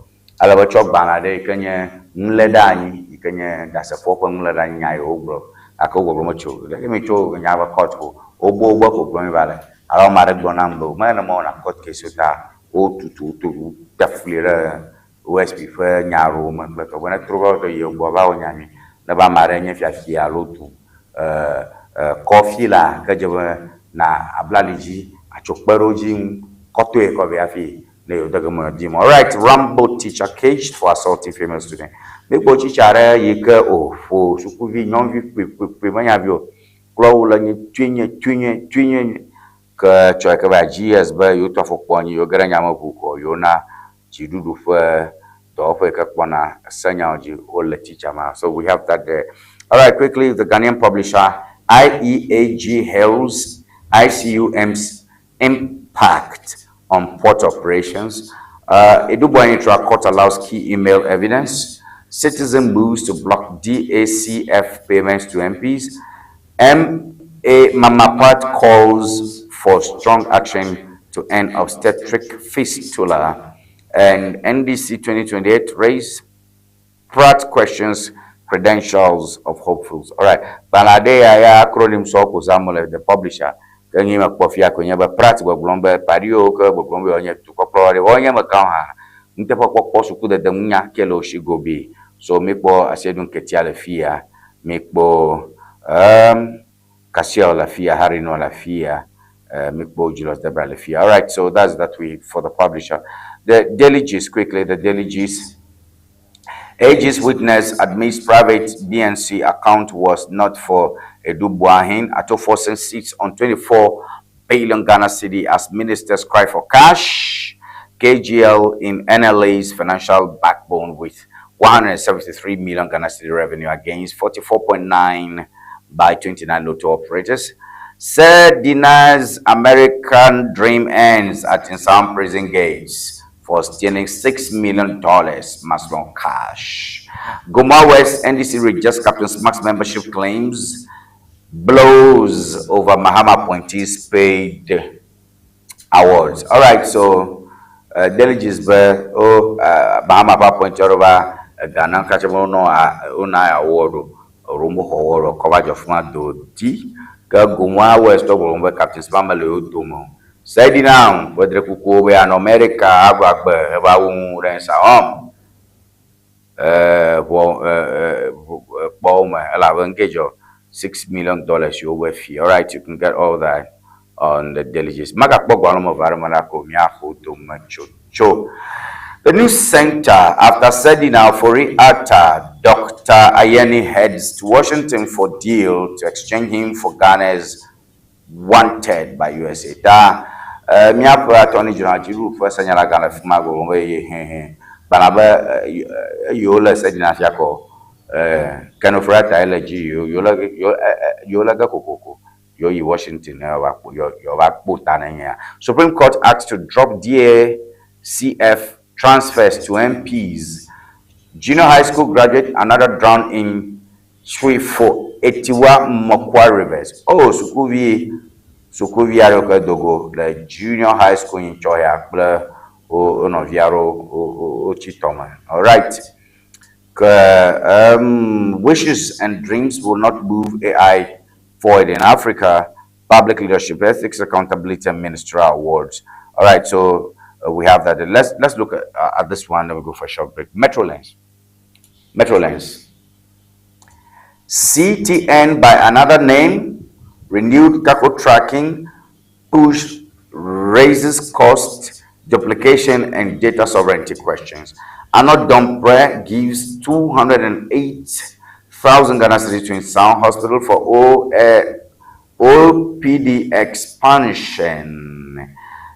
Ale be tsɔ gbalẽ aɖe yi ke nye nuléɖeanyi yi ke nye ɖasefowo ƒe nuléɖeanyi nya yi wogblɔ gake wogbɔgblɔ metso ɖeke mi tso nya be court o. Wobo wobe ko gblɔm va le. Alo ame aɖe gblɔ nam be mele nenema wɔna court case o ta wotutu woto te fli ɖe OSP ƒe nya aɖewo me kple tɔ be ne trɔ va yi gbɔ va wɔ nya nyui. Ne be ame aɖe nye fiafia alo du kɔfi la ke dze be na ablali dzi atso kpe ɖe wo dzi ŋu kɔtoe kɔ vɛ hafi ne yewo de ge dim. All right, Rambo teacher caged for assaulting female student. Mikpɔ teacher aɖe yi ke o ƒo sukuvi nyɔnuvi kpuikpuikpui menya vi o. Klɔwo le nye tui nye tui nye tui nye ke tsɔ ke va GS be yewo tɔ afɔkpo anyi yewo ge ɖe nyameʋu ko yewo na dziɖuɖu ƒe dɔwɔƒe yi ke kpɔna senyawo dzi wole teacher ma. So we have that there. All right, quickly, the Ghanaian publisher IEAG hails ICUM's impact on port operations. Adu Boahen court allows key email evidence. Citizen moves to block DACF payments to MPs. M.A. Mama Pat calls for strong action to end obstetric fistula. And NDC 2028 race Pratt questions credentials of hopefuls. All right. Balade ya acronym so ko Samuel the publisher. Ke nyi me kpɔ fia ko nye be Pratt gbɔgblɔm be pari yiwo ke gbɔgblɔm be wonye dukɔkplɔla ɖe wonye me ka hã Nuteƒekpɔkpɔ sukudede ŋunya ke le wo si gobii. So míkpɔ Asiedu Nketia le fiya, míkpɔ um, Cassiel le afiya, Harry Noah le afiya, míkpɔ Julius Debra le fiya. All right, so that's that we for the publisher. The Daily Gist, quickly, the Daily Gist. AG's witness admits private BNC account was not for Adu Boahen. Ato Forson sits on 24 billion Ghana cedi as ministers cry for cash. KGL in NLA's financial backbone with 173 million Ghana cedi revenue against 44.9 by 29 lotto operators. Sedina's American dream ends at Nsawam prison gates for stealing $6 million Maslon cash. Gomoa West NDC rejects Captain Smart's membership claims, blows over Mahama appointees paid awards. All right, so delegates be o Mahama ƒe appointee aɖewo va Ghana katse be wonɔ wona award o alo woxɔ award o kɔ va dzɔ fi ma do di ke Gomoa West tɔ gblɔ be Captain Smart mele yewo dome o. Sedina ƒe drekukuwo be yeanɔ Amerika aɖu agbe heva wu nu ɖe Nsawam ʋɔ kpɔwo me elabe engage $6 million yiwo be fi. All right, you can get all that on the delegates. Magakpɔ gbalẽ me va ɖe me la ko míaƒo dome tsotso. The news center after Sedina Ofori Atta, Dr. Ayine heads to Washington for deal to exchange him for Ghana's wanted by USA. Ta míaƒe attorney general dziɖuɖu ƒe senyalagã le fi ma gblɔ be ye hehe gbana be eyiwo le Sedina fia kɔ Ken Ofori Atta ye le dzi yiwo le yiwo le ge kokoko yewo yi Washington ne yewoava kpo yewoava kpo ta ne nyea. Supreme Court asked to drop DACF transfers to MPs. Junior high school graduate another drowned in Twifo Atiwa Mokwa Rivers. Oh, sukuvi sukuvi aɖewo ke dogo le junior high school nyitsɔ ya kple wo nɔvi aɖewo wotsi tɔme. All right. Ke wishes and dreams will not move AI forward in Africa. Public leadership, ethics, accountability, and ministerial awards. All right, so we have that. Let's look at this one. Then we go for a short break. Metrolens. Metrolens. CTN by another name, renewed cargo tracking, push raises cost, duplication, and data sovereignty questions. Arnold Dompreh gives 208,000 Ghana cedis to Nsawam Hospital for OPD expansion.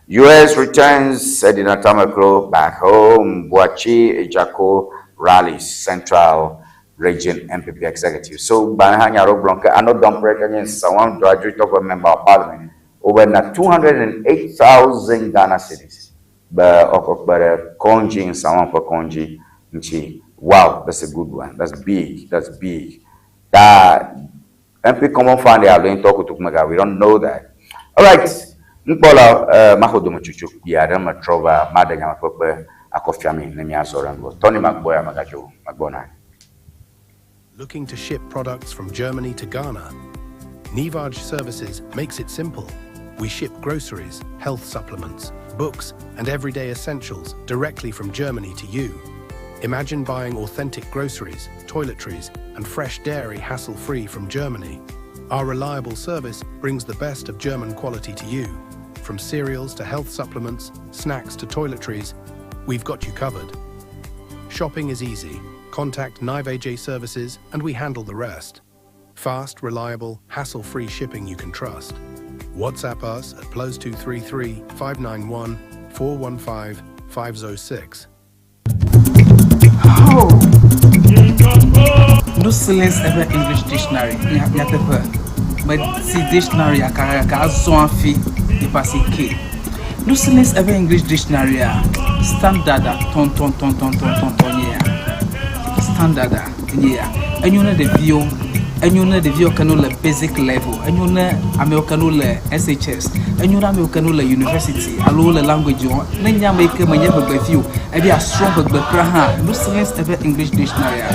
U.S. returns Sedina Tamakloe back home. Boakye Agyarko rallies Central Region NPP executive. So, Banahanya Blanca, Arnold Dompreh, Kenyan Nsawam graduate of a member of parliament, over 208,000 Ghana cedis. But Konji in Nsawam for Konji. Wow, that's a good one. That's big. That's big. That MP Common Fund they are going to talk to We don't know that. All right. Nkpola mahodo chuchu ya ma trova madanya mapokpe akofiami ne mi azora ngo. Tony Magboya magajo magbona. Looking to ship products from Germany to Ghana? Nivaj Services makes it simple. We ship groceries, health supplements, books, and everyday essentials directly from Germany to you. Imagine buying authentic groceries, toiletries, and fresh dairy hassle-free from Germany. Our reliable service brings the best of German quality to you. From cereals to health supplements, snacks to toiletries, we've got you covered. Shopping is easy. Contact Nivaj Services and we handle the rest. Fast, reliable, hassle-free shipping you can trust. WhatsApp us at +233 591 415 506. Oh. No silence ever English dictionary. Nyateƒe. Medi dictionary aka azɔ hafi nipa si ke. No silence ever English dictionary a standard a tɔntɔntɔntɔntɔntɔn nye ya. Standard a nye ya. Enyo ne ɖeviwo enyo ne ɖeviwo ke no le basic level enyo ne amewo ke no le SHS enyo ne amewo ke no le university alo le language wɔm ne nye ame yi ke menye ʋegbevi o ebi asrɔ̃ ʋegbe kura hã no silence ever English dictionary a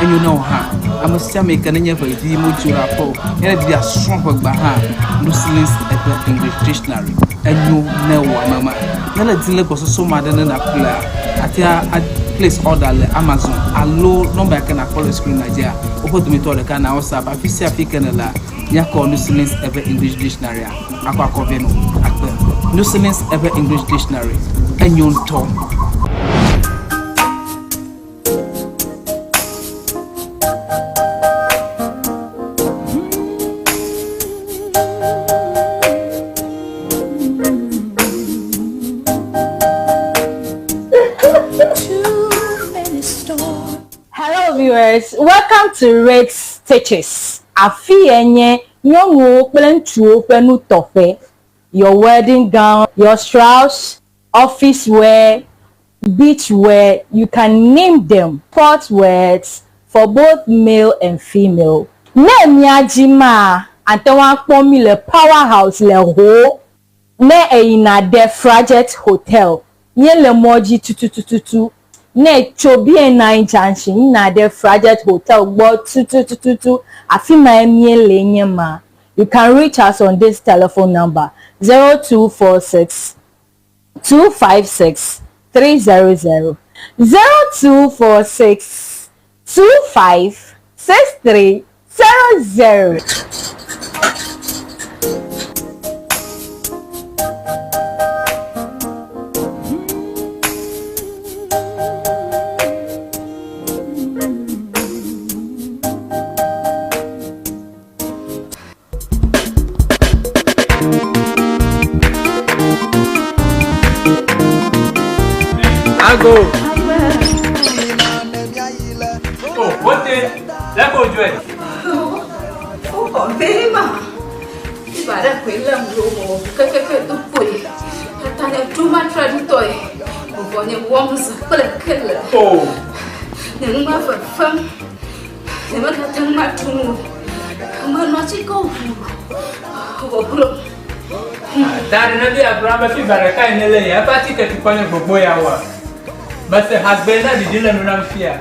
enyo ne wo hã. Ame sia ame yi ke nenye ʋe vi modzo ɖe aƒe o, ye ne di be yeasrɔ̃ ʋegba hã, Lucilins Ewe English Dictionary enyo ne wò ame ma. Ne le di le gbɔsɔsɔ ma ɖe ne nàƒlea, àte a place order le Amazon alo nɔmba yi ke nàkpɔ le screen na dzia, woƒe dometɔ ɖeka na WhatsApp afi sia afi ke nèlea, míakɔ Lucilins Ewe English Dictionary-a akɔ akɔ vɛ nɔ akpe. Lucilins Ewe English Dictionary enyo ŋutɔ. Hello viewers, welcome to Red Stitches. Afi ye nye nyɔnuwo kple ŋutsuwo ƒe nutɔƒe. Your wedding gown, your shrouds, office wear, beach wear, you can name them, sport wears for both male and female. Ne mía dzi maa, ate ŋu akpɔ mí le Power House le Ho. Ne èyina ɖe Frajet Hotel, míele mɔ dzi tutututu. Ne ètso BNI Junction yina ɖe Frajet Hotel gbɔ tutututu, afi mae míele nye ma. You can reach us on this telephone number, 0246 256 300, 0246 25 6300. Ago. Oh, wote, lɛ ko dzɔe. Wokɔ be ma. Iba ɖe koe lém ɖo wɔ kekeke do kpoe. Tata nye ɖo ma tra ɖitɔe. Vɔvɔ nye wɔm zã kple kele. Oh. Nye nu ma fefem. Nyemegate ŋu aɖu nu o. Menɔ atike ʋu wòglo. Da ɖe ne be yeagblɔ be fiva ɖekae nèlé ya, eƒe atike tukɔ nye gbogbo ya woa? Mese hagbe na ɖiɖi le nu nam fia.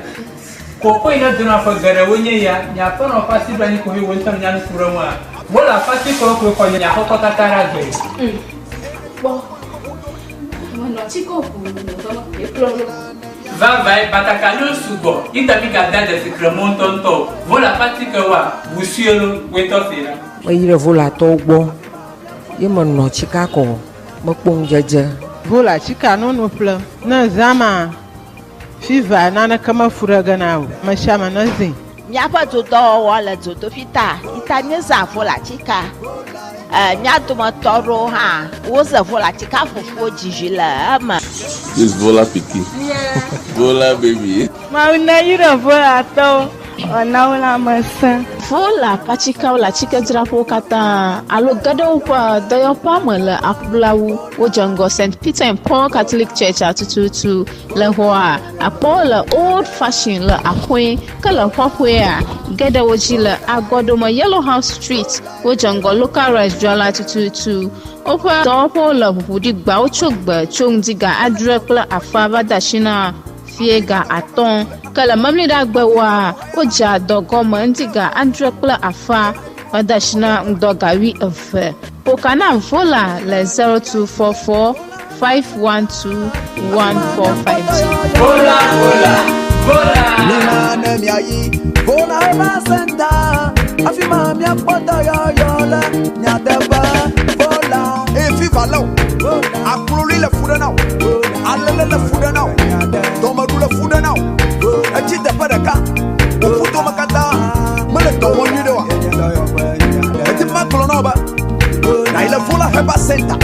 Kokoe ne dona ƒe geɖewo nye ya, nye aƒenɔ ƒe asi ɖo anyi koe wò ŋutɔ nènya nu ku ɖe eŋua? Wole aƒe atikewo koe xɔ nye aƒekɔ katã ɖe agbe. Kpɔ, menɔ atike ʋu wòglo. Vavãe, batakaliwo sugbɔ, yi ta migade dzesi kremɔ ŋutɔŋutɔ o. Vola ƒe atikewoa, ʋu sue lo, wòe tɔ see ɖa. Meyi ɖe Volatɔwo gbɔ ye menɔ tsika kɔ mekpɔ ŋudzedze. Vola tsika nono ƒlem. Ne zã ma, fiva naneke mefu ɖe ge na o. Amesiame nezĩ. Míaƒe dodɔwɔwɔ le dzodoƒi ta yi ta míezã volatika. E, mía dometɔ aɖewo hã woze volatika ƒoƒuwo dzi vi le eme. This Vola pikin. Vola baby. Mawu neyra Volatɔwo wòana wo lãmesẽ. Vola ƒe atikeawo le atikedzraƒewo katã alo ge ɖe woƒe dɔyɔƒea me le aƒlawu. Wodze ŋgɔ St. Peter and Paul Catholic Church-a tututu. Le xɔa, akpɔ wo le Old Fashion le Axoe, ke le xɔxɔea, ge ɖe wo dzi le Agɔɖome Yellow House Street. Wodze ŋgɔ Local Rice dzrala tututu. Woƒe dɔwɔƒewo le ʋuʋu ɖi gbawo tso gbe tso ŋdi ga adre kple afã va de asi na fiẽ ga atɔ̃. Ke le Memliɖagbewoa, wodzea dɔ gɔme ŋdi ga adre kple afã va de asi na ŋdɔ ga wuieve. Ƒo ka na Vola le 0244 512 145 dzi. Vola, vola, vola. Mina ne miayi Vola Herbal Center, afi ma miakpɔ dɔyɔyɔ le nyateƒe. Vola. Eye fiva lé wò, akloli le fu ɖe na wò, alele le fu ɖe na wò, dɔmeɖu le fu ɖe na wò, etsi teƒe ɖeka, wò ƒudome katã mele dɔ wɔm nyuiɖe oa? Edi be magblɔ na wò be nàyi le Vola Herbal Center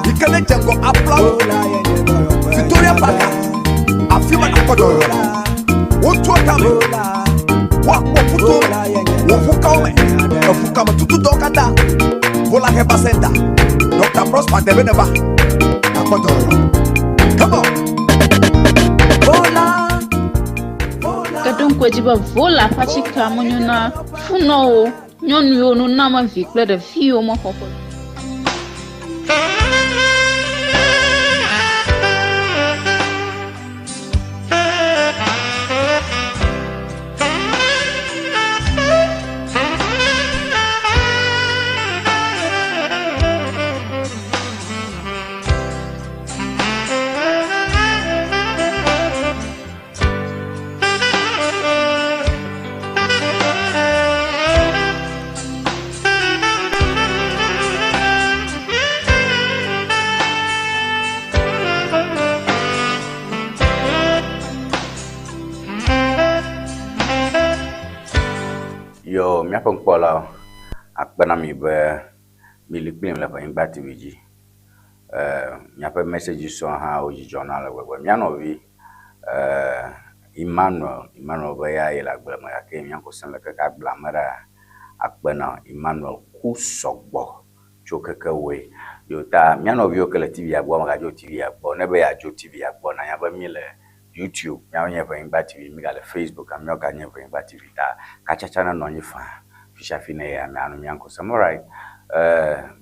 yi ke ne dze ŋgɔ aƒlawo Victoria Park, afi ma nàkpɔ dɔyɔyɔ le. Wotua tame, woakpɔ ƒuto me, wò ʋukawo me, eʋukame tututɔwo katã. Vola Herbal Center, Dr. Prosper Debe neva, nàkpɔ dɔyɔyɔ. Come on. Vola. Ke ɖo ŋku edzi be Vola ƒe atikea menyo na funɔwo, nyɔnu yiwo noname vi kple ɖevi yiwo mexɔ ƒe. míaƒe nukpɔlawo, akpe na mi be mili kplim le Ʋenyigba TV dzi. Míaƒe messages hã wo dzidzɔ na ale gbegbe. Mía nɔvi Emmanuel, Emmanuel be ya ye le agble me gake mía ŋkɔ sem le keke agblea me ɖaa. Akpe na Emmanuel ku sɔgbɔ tso keke woe. Yo ta mía nɔviwo ke le TV-a gbɔ, megadzo TV-a gbɔ. Ne be yeadzo TV-a gbɔ, nanya be mí le YouTube, míawo nye Ʋenyigba TV, mí gale Facebook, míawo ga nye Ʋenyigba TV ta katsatsa nenɔ anyi faa. Fisiafi ne yia, míanɔ mía ŋkɔ sem. Alright,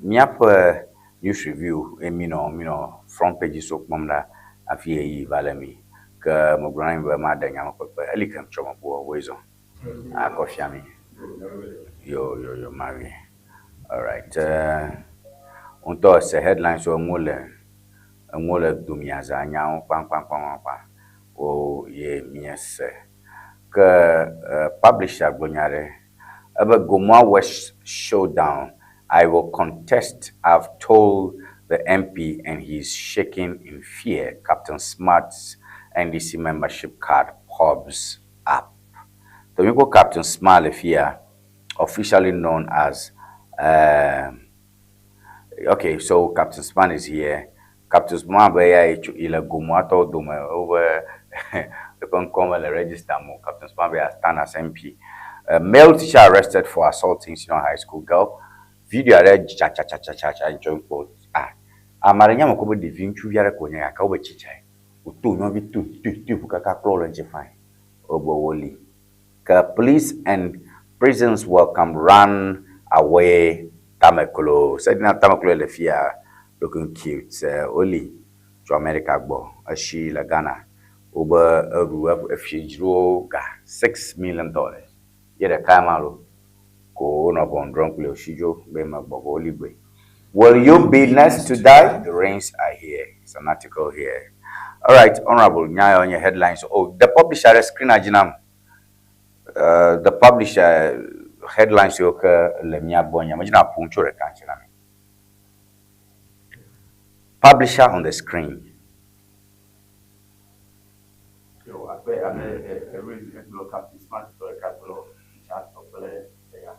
míaƒe news review ye mí nɔ mí nɔ front pages wo kpɔm ɖa hafi ɣeyiɣi va le mí. Ke megblɔ na mi be maɖe nyamekpekpe. Eli ke ŋtsɔ mebu woe zɔ. Akɔ fia mi. Yo yo yo mavi. Alright. Ŋutɔ ese headlines wo enuwo le enuwo le domiaza nyawo kpaŋkpaŋkpaŋkpaŋ wo ye míese. Ke publisher gblɔ nya ɖe ebe Gomoa West showdown. I will contest. I've told the MP and he's shaking in fear. Captain Smart's NDC membership card pops up. Tomiko Captain Smart Lefia, officially known as okay, so Captain Smart is here. Captain Smart be ya ile Gomoa tɔwo dome wobe eƒe ŋkɔ mele register mo. Captain Smart be ya stand as MP. A male teacher arrested for assaulting senior high school girl. Video aɖe tsatsatsatsatsa ŋtsɔ ŋkpɔ ah ame aɖe nye ame ko be ɖevi ŋutsuvi aɖe ko nye gake wobe tsitsae. Wòto nyɔnuvi to to to ʋu kaka klɔ le ŋuti fine. Wobe woli. Ke police and prisons welcome run away Tameklo. Sedina Tameklo le fia looking cute. Woli tso America gbɔ. Esi le Ghana. Wobe eɖu efi dzro ga $6 million. Ye ɖeka ma lo. Ko wonɔ ʋɔnu drɔ̃m kpli wòsi dzo be megbɔ vɔ woli gbe. Will you be next to die? The rains are here. It's an article here. All right, Honorable Nyayo on your headlines. Oh, the publisher screen ajinam. The publisher headlines yo ke le mia gbɔ nya. Medzina ƒom tso ɖeka ŋuti na mi. Publisher on the screen. Yo, akpe abe erezi egblɔ Captain Smart tɔ ɖeka gblɔ teacher tɔ kple eya.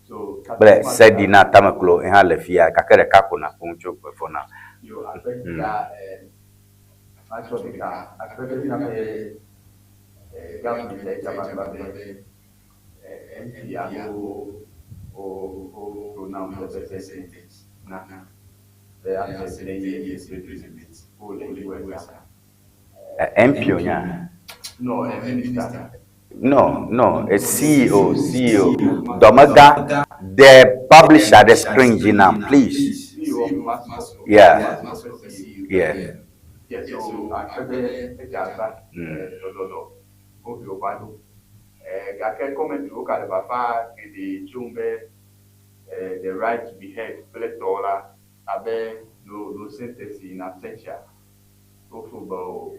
So Kple Sedina Tameklo hã le fia gake ɖeka ko na ƒom tso gbe for now. Yo, akpe ta matsɔ ɖeka akpe be míaƒe government edzaba be MP alo o o pronounce the sentence na be after 10 years imprisonment o le US. MP onya. No, a minister. No, it's CEO, CEO. Domega, the publisher, the screen, Gina, please. Yeah. Yeah, so akpe edzaba lɔlɔlɔ obi wòva ɖo. Gake commentary wo gale fafa geɖe tso be the right to be heard kple tɔ la abe no sentence in absentia. Wofo be o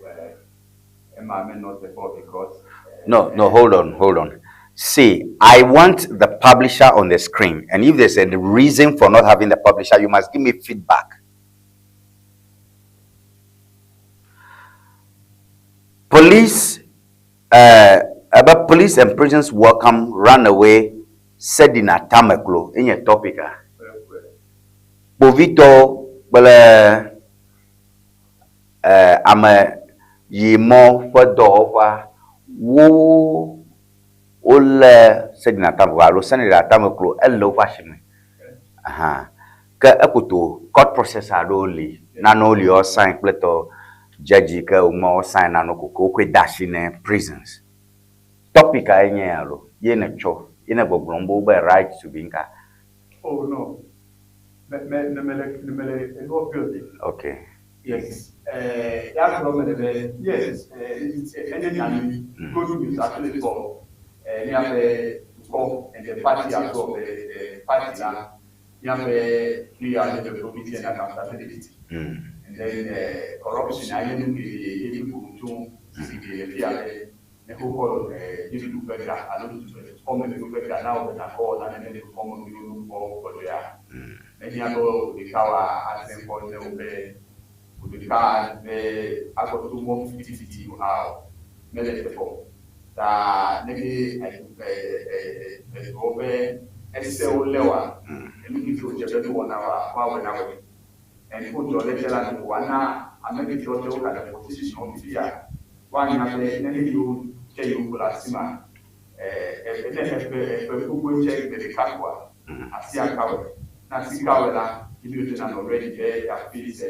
ema menɔ teƒe because. No, hold on, hold on. See, I want the publisher on the screen, and if there's a reason for not having the publisher, you must give me feedback. Police, about police and prisons welcome runaway Sedina Tameklo in a topic. Kpovitɔ kple ame yi mɔ ƒe dɔwɔƒea wo wolé Sedina Tameklo alo Sedina Tameklo ele woƒe asime. Aha. Ke ekoto court process aɖewo li nanewo li wo sign kple tɔ judge ke wome wo sign nanewo ko ke wokɔe de asi ne prisons. Topic a ye nye ya lo ye ne tsɔ ye ne gbɔgblɔm be wobe right to be nka. Oh no. Me me ne me le ne me le enuɔ build. Okay. Yes. Ya gblɔ me be yes, enye nyanyui. Good news actually for míaƒe dukɔ and the party as well. The party la míaƒe clear the probity and accountability. And then corruption aye nu ke ye mi ko tso si ke le fia be ne xoxo dziɖuɖu ƒe ga alo dukɔmeviwo ƒe ga na wo nakɔ na ne dukɔmeviwo kpɔ gbɔdzɔea. Mehiã be ɖeka wa asẽ kpɔ ne wobe ɖeka be agbɔto mɔ fitifiti o ha o mele teƒe o. Ta ne ke eduwo ƒe esewo lé woa, enu ke wòdze be nuwɔna woa, woawɔe na woe. And wodzɔ ɖe edzi la, ɖeko wòana ame ke tsɔ tse woka ɖe position wo fifia, woanya be ne nu yiwo tse yewo ƒo le asi ma, ne eƒe eƒe gbogbo tse gbe ɖeka koa, asi aka wɔe. Ne asi ka wɔe la, immediately nanɔ ready be yeaface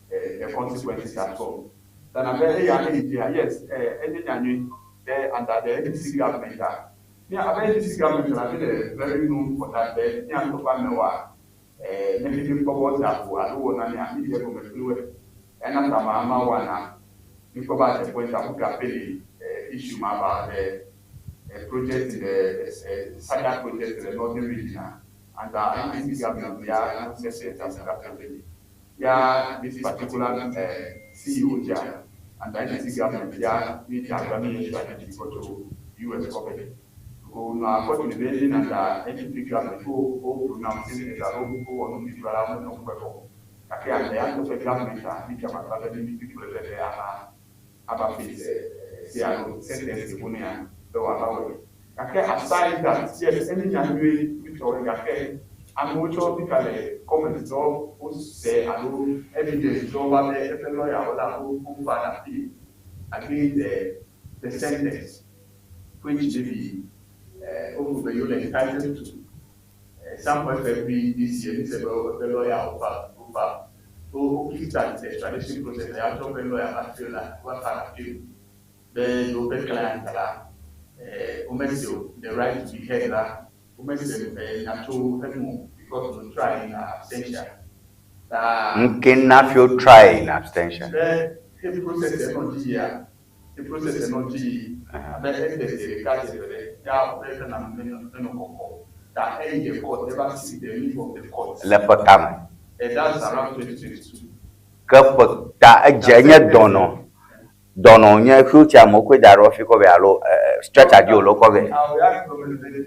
the consequences as well. Tana be eya ne yi dzia, yes, enye nya nyui be under the NDC government a, mía abe NDC government la, mi le very known for that be mía ŋutɔ ƒe amewoa, ne mi mi kpɔ be woda vo alo wɔ nanea, mi dze egɔme kpli woe. Ena ta ma ma wɔna, mi kpɔ be at a point a, wo grapple issue ma about the project in the SADA project in the northern region a, under NDC government ya sese ta grapple. Ya this particular CEO dzia, under NDC government ya mi dze agba mi extradite go to US company. Ko na according to the under NPP government ko o pronouncing it alo ko wɔ nu mi la wo nɔ ŋgbe kɔ. Gake under ya ŋutɔ ƒe government a, mi dze agbagba be mi mi kple be ava ava face se alo sentence wo nea be wòava wɔe. Gake aside that, yes, enye nya nyui mi tɔ gake amewo tsɔ fi ka le comment tsɔ wose alo evidence tsɔ va be eƒe lawyer wo la wo wo file appeal against the sentence which maybe over be you entitled to. Some point February this year, this about the lawyer over over. So o kickstart the extradition process. I have to lawyer appeal la, wa file appeal. Then o pe client la, o mese the right to be heard la, o mese nyato enu because no try in absentia. Ta Nke na fi o try in abstention. Be the process no di ya, the process no di abe evidence ɖeka dze be ya be na meno kɔkɔ. Ta eyi the court never see the leave of the court. Le ƒe kame? That's around 2022. Ke ƒe ta edze enye dɔnɔ. Dɔnɔ nye wheelchair me wokɔe da ɖe wofi kɔ vɛ alo stretcher dzi wòle wokɔ vɛ.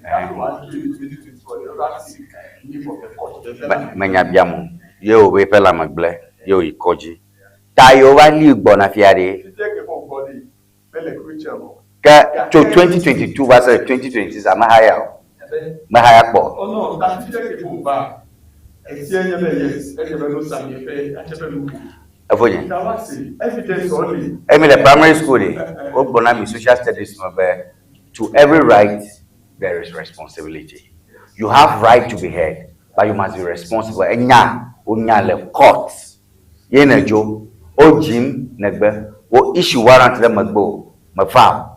That one 2024, they never see leave of the court. Menya biam o. Ye wo be eƒe lãme gblẽ ye wòyi kɔdzi. Ta ye wova li gbɔna fia ɖe. Ke tso 2022 va se 2026 ame haya o. Mehaya kpɔ. Oh no, ta fifia ke ko ba. Esia nye be yes, edze be no sami eƒe atse be nu. Efo nye. Ta wa se evidence only. Emi le primary school de, wogblɔ na mi social studies me be to every right there is responsibility. You have right to be heard, but you must be responsible. Enya wonya le court. Ye ne dzo, wodzim negbe, wo issue warrant ɖe megbe o, meva o.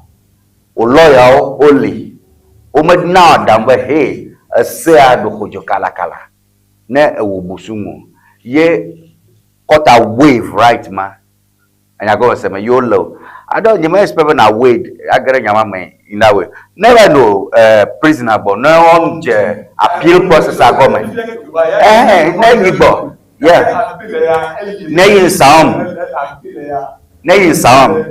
Wo lawyer wo woli. Womena aɖaŋu be hey, esea ɖo ƒodzo kalakala ne ewɔ busu ŋu. Ye court a waive right ma. Enya gɔme se me ye wole o. I don't, nye me expect be na wait age ɖe nya ma me in that way. Ne va no prisoner gbɔ, ne woam dze appeal process a gɔme. Ne yi gbɔ, yeah. Ne yi nsawam, ne yi nsawam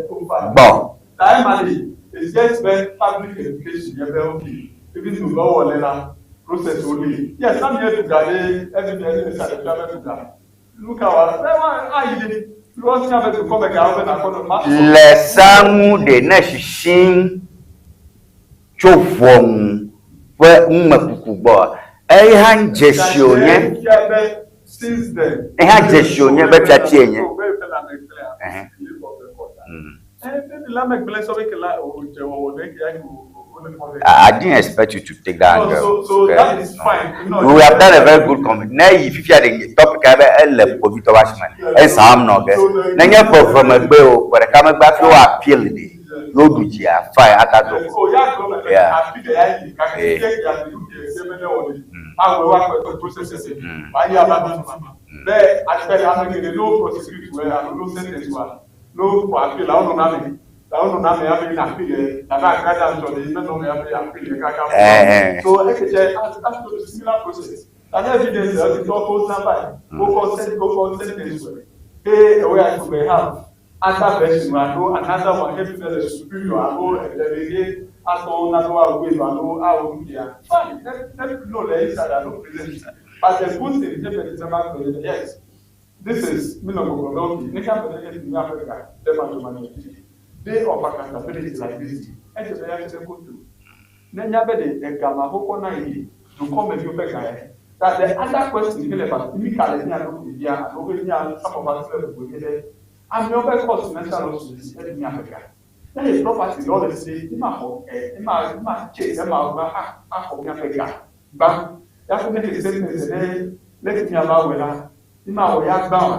gbɔ. Primary is just be public education yɛ be okay even though bɛ wɔ la process wo le yes na mi yɛ duga ɖe evidence le sa ɖe fia be duga nu ka wa bɛ wa ayi ɖe because nya be dukɔ me gawo be nakɔ nɔ ma. Le sea ŋu ɖe ne shishim tso ʋɔnu ƒe numekuku gbɔ, eyi hã dzesi wònye. Fia be since then. Eyi hã dzesi wònye be fiatie nye. Be eƒe lãme gblẽa. Leave of the court. Maybe lãme gblẽ sɔ be ke la o dze wɔwɔ ɖe ke ya ke o le kɔ vɛ. I didn't expect you to take that No, angle. so that is fine. No, We have done a very good comment. Ne yi fifia ɖe topic a be ele kpovitɔ wa si me. Esam nɔ ge. Ne nye ƒe eve megbe o, ƒe ɖeka megbe hafi wo appeal ɖe. Ye woɖu dzia, fine ata do. So ya gblɔ me afi ɖe ya yi gake fifia ke ya nu ke se be ne wɔ ɖe awɔe wa kpe ƒe process wa yi ava do tuma be akpe ame geɖe no prosecute wɛ alo no sentence wa no kɔ appeal la wo nɔ na me la wo nɔ na me ame na appeal yɛ la be agrada ŋutɔ ɖe me nɔ me ame appeal yɛ kaka so eke tse as to similar process la ne evidence yɛ ti tɔ ko stand by ko kɔ sent ko kɔ sentence wɛ ke ewe ya ko be have other version alo another one ke fi le superior alo ɛdɛlɛ atɔ na do awo elo alo awo nuya fine, ne no le inside alo present. But the good thing ne bɛ ti sɛ ma gbɛ yes, this is mi nɔ gbɔgbɔ bɛ okay ne ka bɛ ne ke mi Africa dɛ ma do ma ne. Day of accountability like this, edze be ya tse koto. Ne nya be ɖe ega ma xɔxɔ na yi dukɔmeviwo ƒe ga ye. That the other question ke le ba mi ka le mia ɖokui bia alo be mia some of us le bubu nye be amewo ƒe cost financial losses eɖi mia ƒe ga. Ne le property lɔ le si ema xɔ ɛ ema ema tse ema va axɔ mia ƒe ga gbã. Ya ƒe ne ke sentence ɖe le mia va wɔe la, ema wɔ ya gbã wa.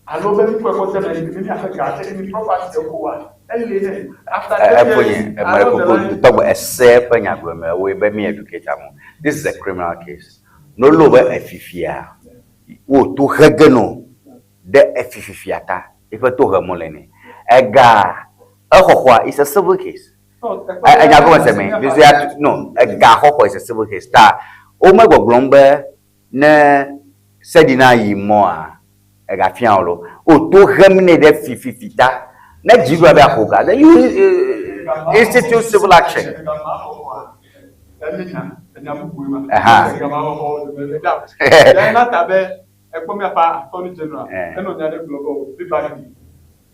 Alo be mi kɔe kɔ de me mi mia ƒe ga tse mi property ko wa. Ele ne after 10 years. Efonye eme koko tɔgbe ese ƒe nyagblɔme woe be mi educate amewo. This is a criminal case. No lo be efifia wo to hege no ɖe efififia ta eƒe to hem le ne. Ega exɔxɔa is a civil case. Enya gɔme se me. This is no ega xɔxɔ is a civil case. Ta wo me gbɔgblɔm be ne sedi na yi mɔa ega fia wo lo. O to hem ne ɖe fififi ta. Ne dziɖuɖua be axɔ ga, then you institute civil action. Aha. Ya na ta be ekpɔ miaƒe attorney general enɔ nya ɖe gblɔ be o plea bargaining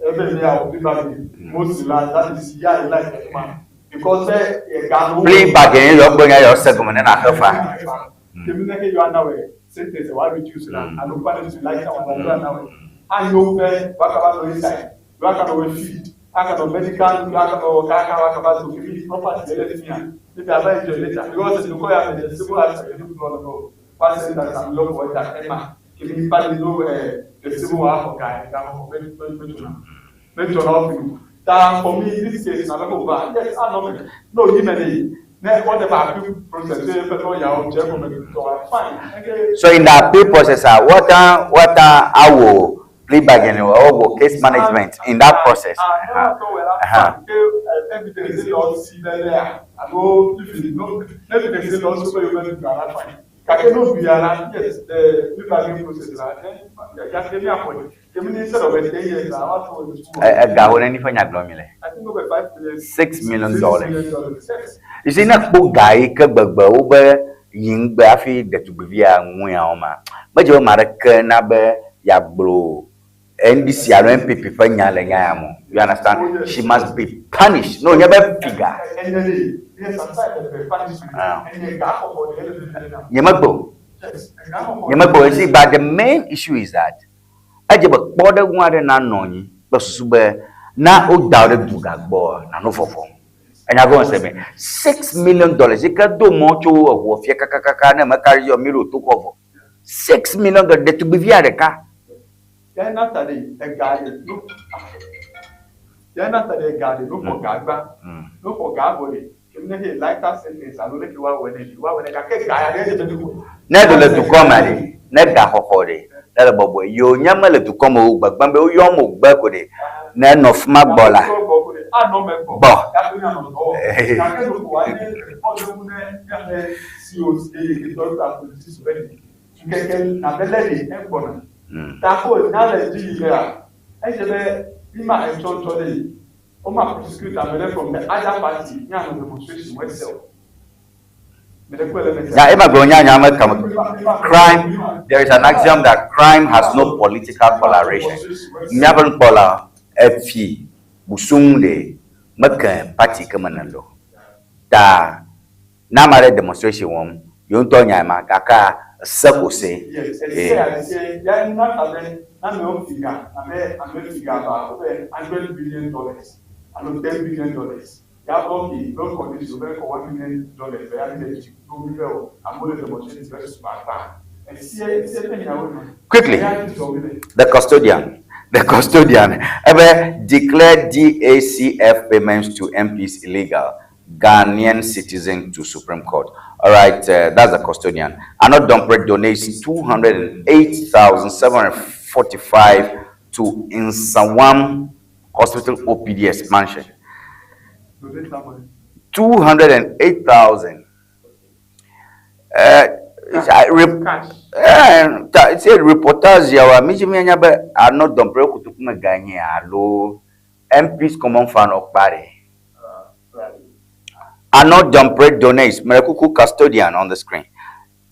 ebe mi ya o plea bargaining mostly la, that is ya yi like ma because be ega no. Plea bargaining yɔ gbe nya yɔ se gɔme ne na xe fa. Kemi ne ke yɔ ana wɔ sentence wa reduce la alo punishment like wa yɔ ana wɔ anyo be wa kaba nɔ inside wa ka nɔ wɔ feed aka nɔ medical aka nɔ kaka wa kaba to kemi property le fia maybe ava enjoy later because the ya me the civil aspect you do know wa sentence am lɔ for that ema kemi party no the civil wa for guy ga for me me me to me to na fi ta. For me, this case na me ko ba yes, I know me no yi me dey ne whatever appeal process wey fẹ́ lọ yà ó jẹ́ kó me to fine. So in the appeal process, what awo plea bargaining or case management in that process? Evidence lọ sí lẹ́lẹ́ à alo if you no evidence lọ sí pé you bẹ do ala fine kàkẹ́ no bi ala. Yes, the plea bargaining process la yàtọ̀ ní àpọ̀ kèmí ní instead of 10 years la wà tó the school. Ega wo ne ni ƒe nya gblɔm mi le. I think over 5 million. $6 million. $6 million, yes. You see, ne kpɔ ga yi ke gbegbe wo be yi ŋgbe hafi ɖetugbivia ŋu ma medze be ame aɖeke na be yeagblɔ NDC alo NPP ƒe nya le nya ya me. You understand? She must be punished. No, nye be figa. Ẹnyẹ lè yes, aside the punishment Ah. ẹnyẹ gà àkọ́kọ́ ni ẹlẹ́dẹ̀ẹ́dẹ́ náà. Nye megbe o. Yes, ẹgà àkọ́kọ́. Nye megbe o. You see, but the main issue is that edze be kpɔɖeŋu aɖe nanɔ anyi kple susu be na woda wo ɖe duga gbɔ nanɔ vɔvɔm. Enya gɔme se me. $6 million yi ke do mɔ tso eʋua fia kakakaka ne meka yɔ mi ɖo to kɔ vɔ. $6 million ɖetugbivia ɖeka. Yẹn náà tàdé ẹgà lè ló yẹn náà tàdé ẹgà lè ló fọ gà gbá ló fọ gà bọ̀ lè kèmí ní lighter sentence alo lè kí wá wẹ̀ ní wá wẹ̀ ní kàkẹ́ gà yà lè jẹ́ tó. Ne ɖo le dukɔ me ɖe, ne gaxɔxɔ ɖe, ne le bɔbɔe, yewo nye mele dukɔ me o gbegblẽm be woyɔm o gbe ko ɖe, ne nɔ fi ma gbɔ la, anɔ mɛ gbɔ Gbɔ. Yàtọ̀ ní àná tɔ kàkẹ́ ló kó wá ní ọdún ní yàtọ̀ coc dọ́kítà politics bẹ́ẹ̀ ni kẹ̀kẹ́ nàbẹ́lẹ́ lè ẹ̀ gbọ̀nà tako nyalɛ dzi yi lea edze be ima etsɔtsɔ ɖe yi woma prosecute ame ɖe from the other party nye demonstration wey sell me ɖe kpɔe le me. Nya ema gblɔ nya nya me kame. Crime, there is an axiom that crime has no political coloration. Míaƒe nukpɔla efi busung ɖe meke party ke me ne lo. Ta ne ame aɖe demonstration wɔm, yewo ŋutɔ nya ma gake se ko se. Yes, ese ase ya na abe na ame figure ame figure ba over $100 billion alo $10 billion ya bɔ ki loan condition bɛ kɔ $1 million ya bi le dzi mi bɛ o amewo le demonstrate bɛ su agba ese ese ƒe nyawo nɔ. Quickly. Ya ti sɔ mi le. The custodian ever declared DACF payments to MPs illegal. Ghanaian citizen to Supreme Court. All right, that's the custodian. Annoh Dompreh donates 208,745 to Nsawam Hospital OPD expansion. Donate that money. 208,000. Cash. It's a reportage yawa mi mi anya be Annoh Dompreh kotoku me ganye alo MPs Common Fund okpare. Annoh Dompreh donates, Merekuku custodian on the screen.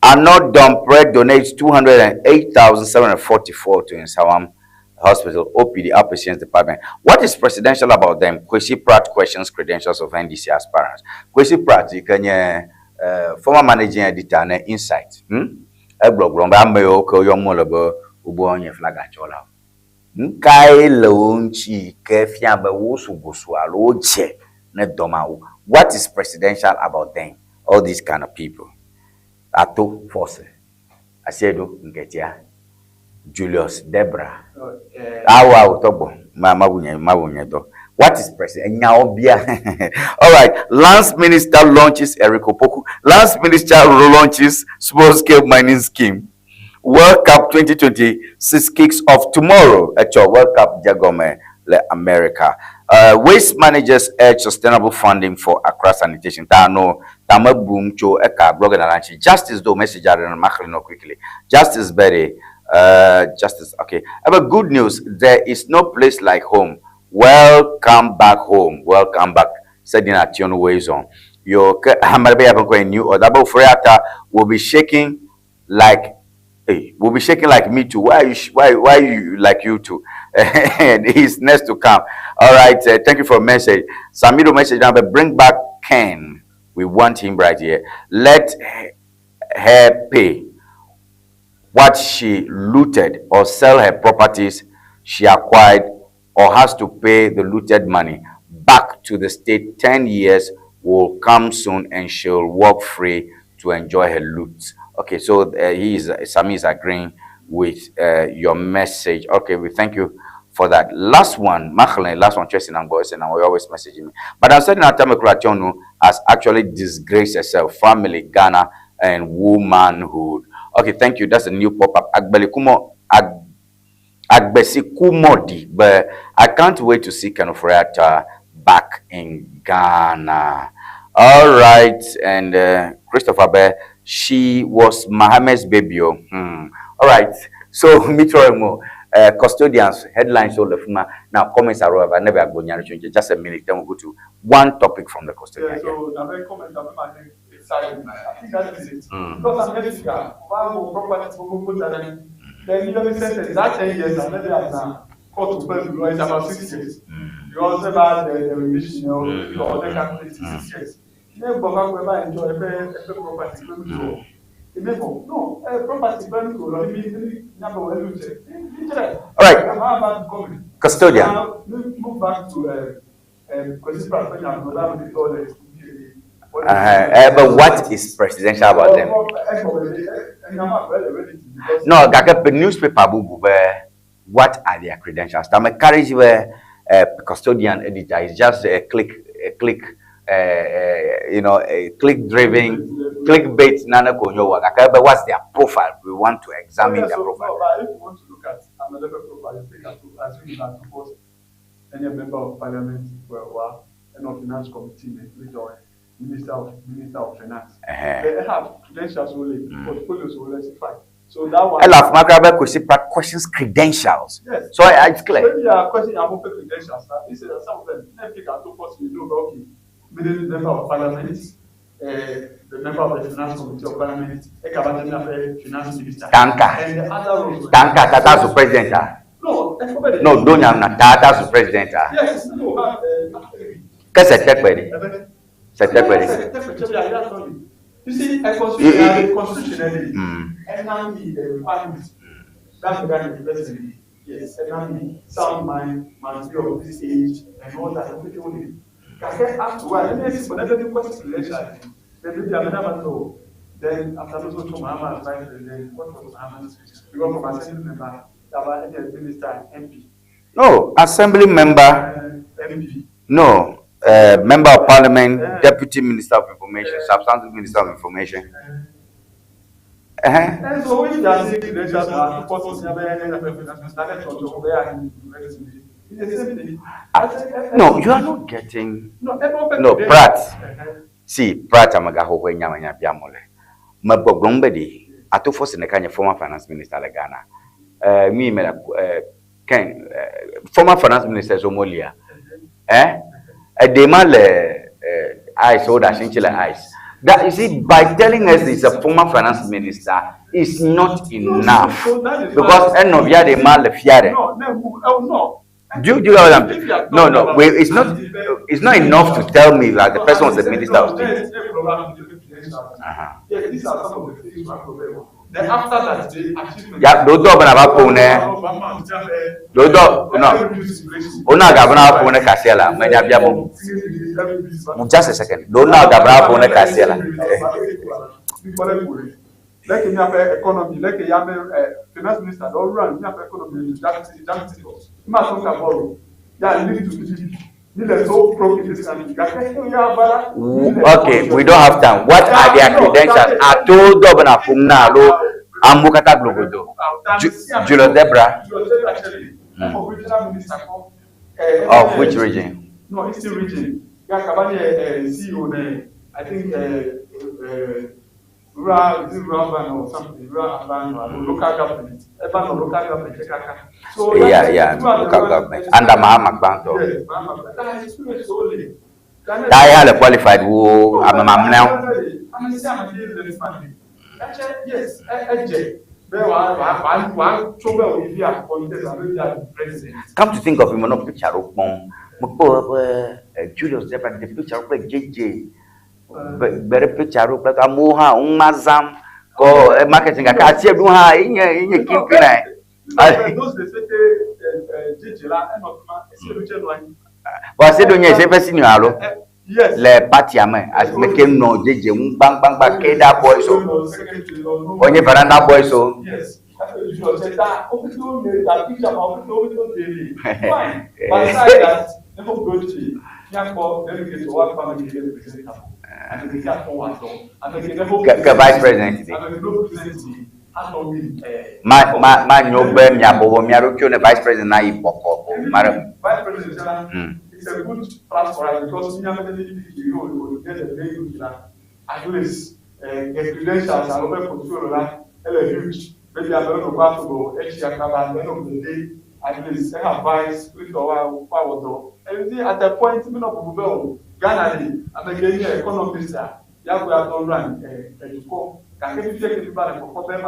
Annoh Dompreh donates 208,744 to Nsawam Hospital, OPD, Outpatients Department. What is presidential about them? Kwesi Pratt questions credentials of NDC aspirants. Kwesi Pratt yi ke nye former managing editor ne Insight. Egblɔgblɔm be ame yiwo ke woyɔm wole be wobe wonye flagatsɔlawo. Nu kae le wo ŋuti yi ke fia be wo sugosu alo wodze ne dɔ ma wo? What is presidential about them? All these kind of people. Ato Force, Asiedu Nketia, Julius Debra. Awo awo tɔgbɔ ma mawu nye mawu nye dɔ. What is president? Enyawo bia. All right. Lands Minister launches Eric Opoku. Lands Minister launches small scale mining scheme. World Cup 2026 kicks off tomorrow. Etsɔ World Cup dze gɔme le America. Waste managers urge sustainable funding for Accra sanitation. Ta no tame bum tso eka gblɔ ge na ŋuti. Justice do message aɖe na maxlẽ nɔ quickly. Justice Berry. Justice, okay. But good news, there is no place like home. Welcome back home. Welcome back. Said in Ation Ways on. Your new order. But Friata will be shaking like hey, will be shaking like me too. Why you why you like you too? And he's next to come. All right. Thank you for message. Samido message now, but bring back Ken. We want him right here. Let her pay what she looted or sell her properties she acquired or has to pay the looted money back to the state. 10 years will come soon and she'll walk free to enjoy her loot. Okay, so he is Sami is agreeing with your message. Okay, we thank you for that. Last one, Machlin, last one, Chelsea and boys, and we always messaging me. But I'm saying that Tamekula has actually disgraced herself, family, Ghana, and womanhood. Okay, thank you. That's a new pop-up. Agbeli Kumo Agbesi Kumodi, but I can't wait to see Ken Ofori-Atta back in Ghana. All right, and Christopher Bear, she was Mohammed's baby. Oh. All right, so Mitro custodians headlines all the now comments are over. Never go just a minute. Then we'll go to one topic from the custodian. Yeah, so the very comment I'm excited. I think that is it. Because I'm property, then you know sentence that 10 years and maybe as now court to pay it's about 6 years. You also about the revision, you know, or the calculate 6 years. You know, enjoy a property. No, property. All right. Custodian. Now, move back to but what is presidential about them? No, gake newspaper bubu be what are their credentials? I'm encourage where custodian editor is just a click, you know, a click driven, clickbait. Nana konyo but what's their profile? We want to examine their profile. No, but if you want to look at another profile, you take assume that suppose any member of parliament, well, and of finance committee, Minister of Finance. They have credentials only, portfolios only fine. So that one. Ella Makrabe questions credentials. Yes. So it's clear. When you are questioning about credentials, this is some of them. Pick up two you know, okay, member of parliament, the member of the finance committee of parliament, finance minister. Tanka. And the other roles. Tanka, that's the president. No, no, don't have that's the president. Yes, no. Qu'est-ce que c'est? C'est You see, constitutionally, and the requirement that's the president. Yes, and sound mind, must be of this age, and all that. Then after those two Mahama vice president, what was Mahama's? Because from assembly member, minister, MP. No, assembly member, MP. No. Member of Parliament, Deputy Minister of Information, Substantive Minister of Information. And so when you are saying credentials, no, you are not getting. No, Pratt. See, Pratt, I'm a gaho nyama piamole. Maboglombedi, Atofo Senekanya, former finance minister of Ghana. Me, Ken, former finance minister Somalia. Eh? A demand ice, so that ice. That you see, by telling us he's a former finance minister is not enough because enɔvia ɖe ma le fia ɖe. No, ne wu, oh no. Do you get what I'm If you are No, talking wait, it's not enough to tell me that the person was a minister of state. Yes, these are some of the things we have to Then after that, the achievement. Ya, dodo bena va ƒo ne. Dodo, no. Ona gabana va ƒo ne kasia la, menya bia mo. Just a second. Dona gabana va ƒo ne kasia la. Like in your economy, like your finance minister, don't run your economy, that is, ma talk about yeah, need to be need so broke in this country. Okay, we don't have time. What are their credentials? Ato do bena ƒom na alo amewo katã gblɔ Julius Debrah. Of which region? No, Eastern region. Yeah, Kabani CEO, I think rural, is it rural ban or something, rural ban or local government. Urban or local government. So, yeah, local government. Under Mahama Gbanto. Yes, Mahama. That experience only. That ya le qualified wo amemamnɛwo. Yes, ẹjẹ bẹ́ẹ̀ wà wà wà tó bẹ́ẹ̀ wò ibi àkọsílẹ̀ àbí president. Come to think of it, mo picture ro kpɔm. Mo kpɔ be Julius Debrah de picture ro kple JJ. Gbe ɖe picture ro kple amewo hã ŋu ma zam kɔ marketing gake ati eɖu hã enye kiŋkiŋ na. Those days pe JJ la ɛnɔ fi ma esi eɖu tse nɔ anyi. Bɔn ase ɖo nye ese ƒe senior alo? Yes. Le party me asime ke nɔ JJ ŋu gbagbagba ke da boys o. Wonye veranda boys o. Yes. Fine. But aside that, never go to Ke vice president de. Ma ma ma nyo be miabɔbɔ mia ɖokuiwo ne vice president na yi bɔkɔ o ma ɖe. Vice president it's a good class for us because you get a very good at least the credentials are over control la huge. Maybe I'm going to go to H. At the end of the day, at least advice with our power. And at the point, we know Ghana, I'm a economist. You have to run a call. Can you take it back for them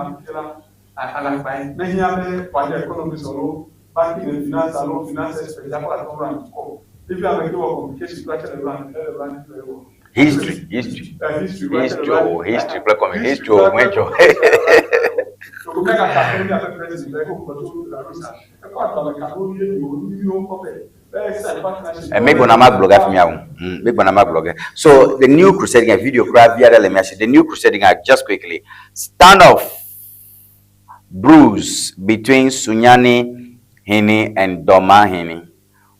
and many economists or banking and finance and finance experts, you have to run call. If you have a communication, actually run very well. History, history, history, history, history, So the new crusading video the new crusading just quickly. Standoff brews between Sunyani Hini and Doma Hini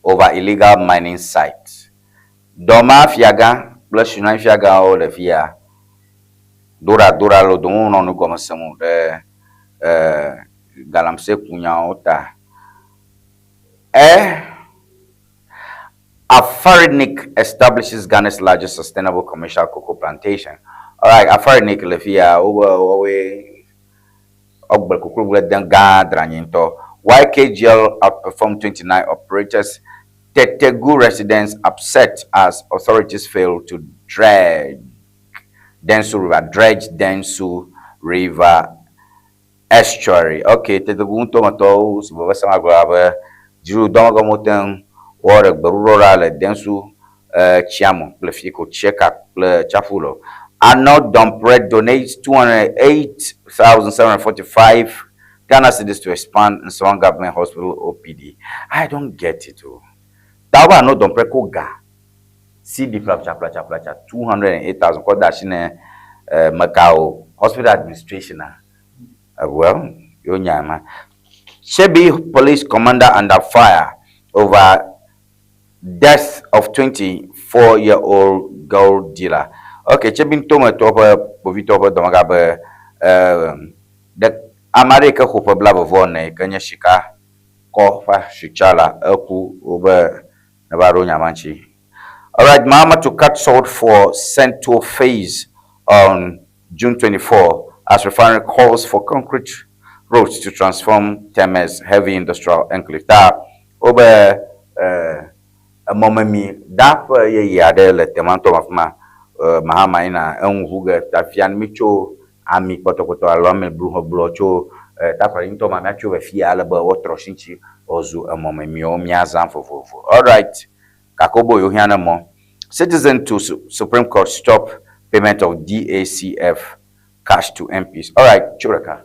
over illegal mining site. Doma Fiaga plus Sunyani Fiaga all the fia. Dora Dora lo don no no comme ça de galamsey kunya ota. Afarinik establishes Ghana's largest sustainable commercial cocoa plantation. All right, Afarinik lefia over YKGL outperformed 29 operators. Tetegu residents upset as authorities fail to dredge Densu River estuary. Okay, Tetegu ntomato si Jiru domagomoten or Berurora le Densu Chiamo Plefiko Cheka Chafulo. Arnold Dompre donates 208,745 Ghana cedis to expand Nsawam Government Hospital OPD. I don't get it. Tawa Arnold Dompre koga CD placha placha placha 208,000 kodashine Macau Hospital Administration. Well, you nyama. Shebi police commander under fire over death of 24-year-old gold dealer. Okay, Chebi ntome topa povito pa domagabe de America hopa blaba vone kanya shika ko fa shichala eku obe nabaro nyamanchi. All right, Mama to cut salt for Cento phase on June 24 as refinery calls for concrete roads to transform Tema's heavy industrial enclave. Ta obe momemi da ye yade le temanto mafma Mahama yina eŋu ʋu ge ta fia ne mitso ami kpɔtɔkpɔtɔ alo ami bluxɔbluxɔ tso Takoradi ŋutɔ ma miatso ve fiya ale be woatrɔ shi ŋtsi woazu emɔmemiwo miazã vovovo. Alright, Kakobo yewo hiã ne mɔ. Citizen to Supreme Court stop payment of DACF cash to MPs. Alright, tso ɖeka.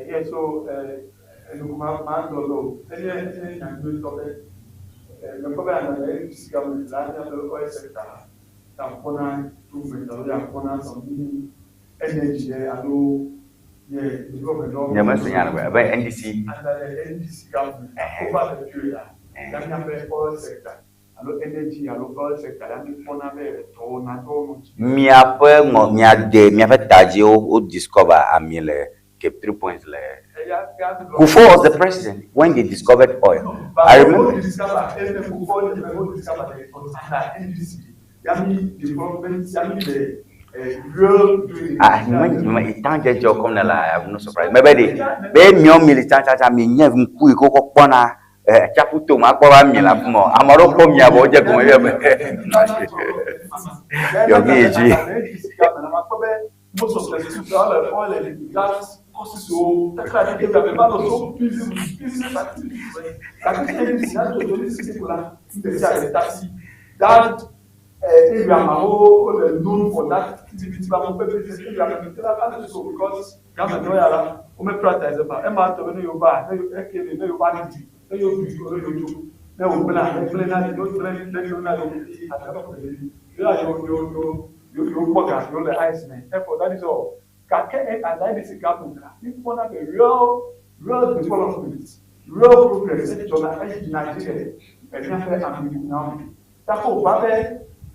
Yeah, so enu ma ma dɔ lɔ enye enye nya nyui ŋutɔ be mekpɔ be ame le NDC government la míaƒe oil sector la kpɔna improvement alo ya kpɔna some new energy ɖe alo yeah development ɖewo. Nye mese nya ɖe be NDC. Under the NDC government over the period a ya míaƒe oil sector alo energy alo oil sector ya mi kpɔna be dɔwɔna dɔwɔnu dzi. Miaƒe ŋɔ miade miaƒe ta dzi wo wo discover ami le Cape Three Points le. Eya ya Kufuor was the president when they discovered oil. But I remember. Who discover every Kufuor who discover the under NDC yami development yami the real doing. Ah, nyuma itan jẹjẹ ọkọ mi la I have no surprise. Mɛ bɛ de bɛ miɔ militant tsatsa mi nye ŋku yi koko kpɔna ɛ tsaƒu to ma kpɔ ba mi la fi ma ame aɖewo kpɔ mia vɔ wodze gɔme yɔ be yɔ mi yi dzi. Most of the schools all and gas courses so technically they are so busy with business activities. Like NDC na to to people la the say taxi that area ma o o known for that activity ba mo pe business area ma mi tell so because government no yàrá o me prioritize ba e ma to ne yo ba ne yo ekele ne yo ba ni ne yo bi ko ne yo jo ne o plan ne plan na no plan ne yo na yo at the end of the day yo yo yo yo yo yo gbọ́ yo le ice man. Therefore, that is all. Kake and IDC government la kpɔna be real real development, real progress dzɔna eyi Nigeria emiaƒe amikunyawo me. Tako ba be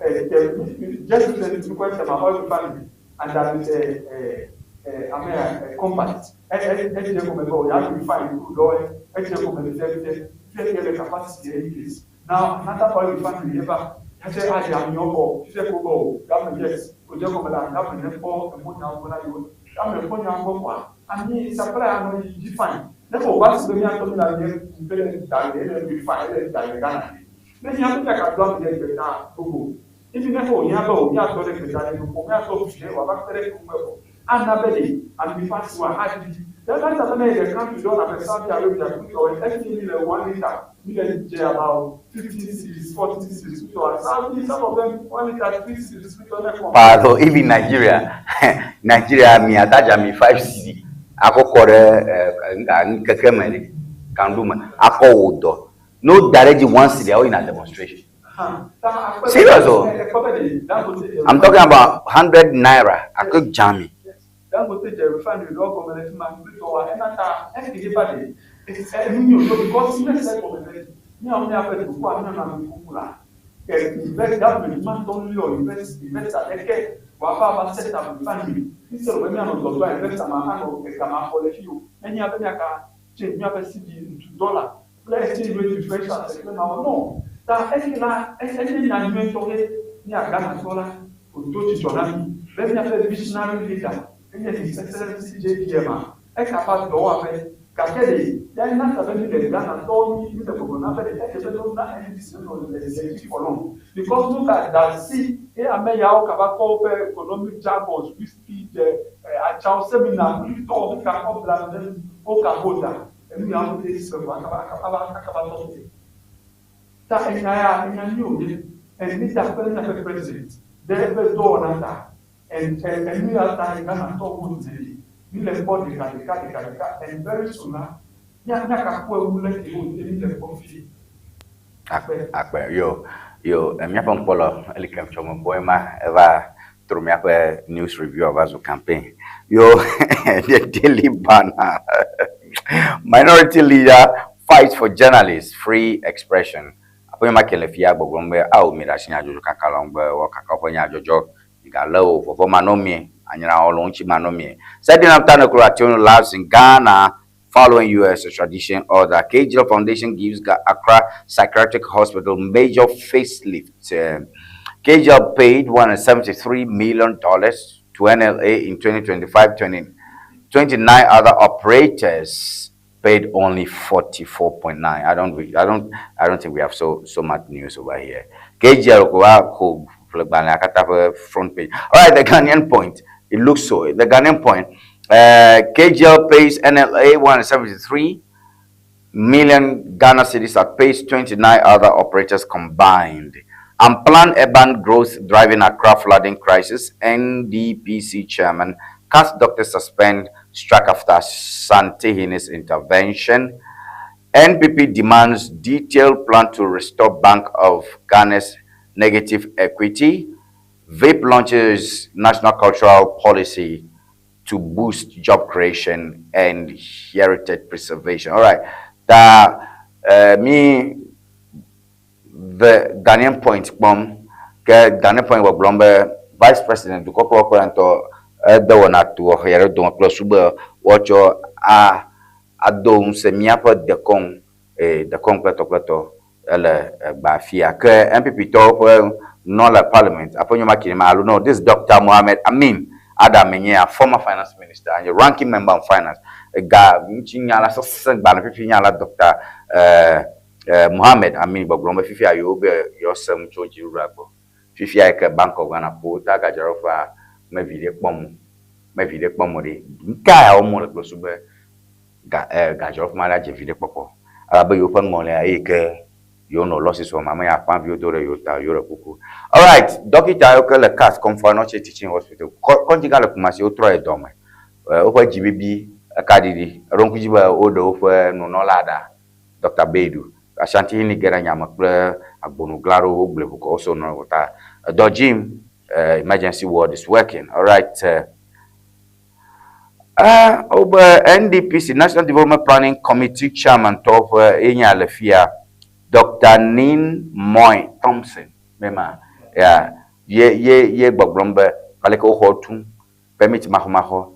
ɛ just recently mi kɔ Tema oil refinery and that is ɛ ɛ ame ɛ compact ɛ ɛ ɛdze gɔme be o ya refine crude oil ɛdze gɔme le fia fia fia fia le capacity yɛ increase. Now another oil refinery yɛ ba yàtɛ adi amiɔ kɔ fia ko bɔ o government yes o dze gɔme la government ne kpɔ emo nyawo gbɔ na yewo government kpɔ nyawo gbɔ kɔa ami supply anɔ yi dzi fine ne ko ba si be miatɔ mi la yɛ be le da le ele refine ele da le Ghana ne hiã be miaka do ami ɖe gbeta gbogbo ibi ne ko hiã be o miatɔ ɖe gbeta ɖe gbogbo miatɔ fi ɖe wòava kpe ɖe ŋu bɔ ana be de ami fa si wa adidi then that time ne the country don abe Saudi Arabia kutɔ ɛfi mi le 1 litre mi le dze about 15 cedis, 14 cedis kutɔ Saudi, some of them 1 litre 3 cedis kutɔ ne kɔ. Paalo even Nigeria Nigeria mi ataja mi 5 cedi akɔkɔ ɖe ɛ nka nkeke me ɖe kanɖu me akɔ wò dɔ no da ɖe dzi 1 cedi awo yina demonstration. Serious o. I'm talking about 100 naira akɔ dzami. Dangote jẹ refinery lọ gọmẹ lẹ fi ma gbé tọ wa ẹna ta ẹnì ba de ẹnu mi ò tó because mẹsẹ gọmẹ lẹ ní àwọn ní afẹ tó kó àmì náà mi kúkú la ẹ invest government ma tọ́ ní ọ invest invest alẹ́kẹ́ wà á bá ba set up refinery instead of ẹni àná dọ̀dọ̀ investor ma àná ẹ̀ka ma xɔ lẹ fi o ẹni abẹ́ mi aka change mi abẹ́ cedi into dollar kple exchange rate differential ẹ̀kẹ́ ma wọ no ta ẹni la ẹni nya nyuie tɔ ke ní Ghana tɔ la o tó dzidzɔ na mi bẹ́ẹ̀ mi afɛ visionary leader enye His Excellency JPM a ekaba dɔwɔƒe gake ɖe ya na ta be mi le Ghana tɔwo mi mi le gbɔgbɔ na be ɖe eke be no na NDC no le le dzi for long because no ka da si ye ame yawo kaba kɔ woƒe economic jargons whisky dze ɛ atsawo seminar tɔwo mi ka kɔ bla ne wo ka ho da enu yawo de sɛ akaba akaba akaba tɔ te ta enya ya enya nyi o ye ɛni ta ƒe míaƒe president ɖe eƒe dɔwɔna ta ɛnu ya ta Ghana tɔwo dze mi le kpɔ ɖeka ɖeka ɖeka ɖeka and very soon la mía míaka kpɔ ewu le ke wo de mi le kpɔ fi. Akpe akpe yo yo míaƒe ŋkpɔlɔ eli ke tsɔ me gbɔ ema eva tro míaƒe news review ava zu campaign yo. The Daily Banner: minority leader fights for journalists free expression. Aƒe ma ke le fia gbɔgblɔm be awo mi ɖe asi nyadzɔdzɔ kaka la ŋu be woakaka woƒe nyadzɔdzɔ gale o vɔvɔ manɔmie anyrawo le ŋuti manɔmie. Sedina Tamakloe Attorney lives in Ghana following U.S. extradition order. KGL Foundation gives Accra Psychiatric Hospital major facelift. KGL paid $173 million to NLA in 2025, 20, 29 other operators paid only 44.9. I don't, I don't, I don't think we have so so much news over here. KGL ko Ƒle gbalẽa katã ƒe front page. Alright, the Ghanaian point. It looks so. The Ghanaian point. KGL pays NLA 173 million Ghana cedis at pace 29 other operators combined. Unplanned urban growth driving Accra flooding crisis. NDPC chairman cast doctors suspend strike after Santihine's intervention. NPP demands detailed plan to restore Bank of Ghana's negative equity. VIP launches national cultural policy to boost job creation and heritage preservation. All right. Ta mi the Ghanaian point kpɔm ke Ghanaian point gbɔgblɔm be vice president dukɔkplɔwɔ ƒe ŋutɔ ede wɔna to wɔxɛ ɖe dome kple su be woatsɔ a ado ŋusẽ míaƒe dekɔnu ee dekɔnu kple tɔkpletɔ ele egba fia ke NPP tɔwo ƒe nɔ le parliament Afenyo Markin alo no this Dr. Mohammed Amin Adam nye former finance minister and a ranking member on finance ga ŋutinya la sesẽ gbalẽ fifi nya la Dr. Mohammed Amin gbɔgblɔm be fifia yewo be yewo se nu tso dziɖuɖua gbɔ fifia yi ke Bank of Ghana ƒo ta gadzraɖoƒea me vi ɖe kpɔm o me vi ɖe kpɔm o ɖe nuka ya wɔm wole kple su be ga gadzraɖoƒe ma la dze vi ɖe kpɔkpɔ elabe yewoƒe ŋɔlia eyi ke yewo nɔ losses wɔm ame ya aƒãviwo do ɖe yewo ta yewo ɖe kuku. Alright, dɔkita yiwo ke le KATH Komfo Anokye Teaching Hospital kɔdzi gã le Kumasi wotrɔ yi dɔme woƒe dzibibi ekaɖiɖi eɖo ŋku dzi be woɖe woƒe nunɔla ɖa Dr. Beidu Ashanti Hini ge ɖe nyame kple agbonugla ɖewo wogblɔe ʋukɔ wosɔ nɔ ta edɔ dzim emergency ward is working. Alright. Wobe NDPC National Development Planning Committee chairman tɔ ƒe ye nye le fia Dr. Nin Moy Thompson mema ya ye ye ye gbɔgblɔm be aleke woxɔ tum permit maxɔmaxɔ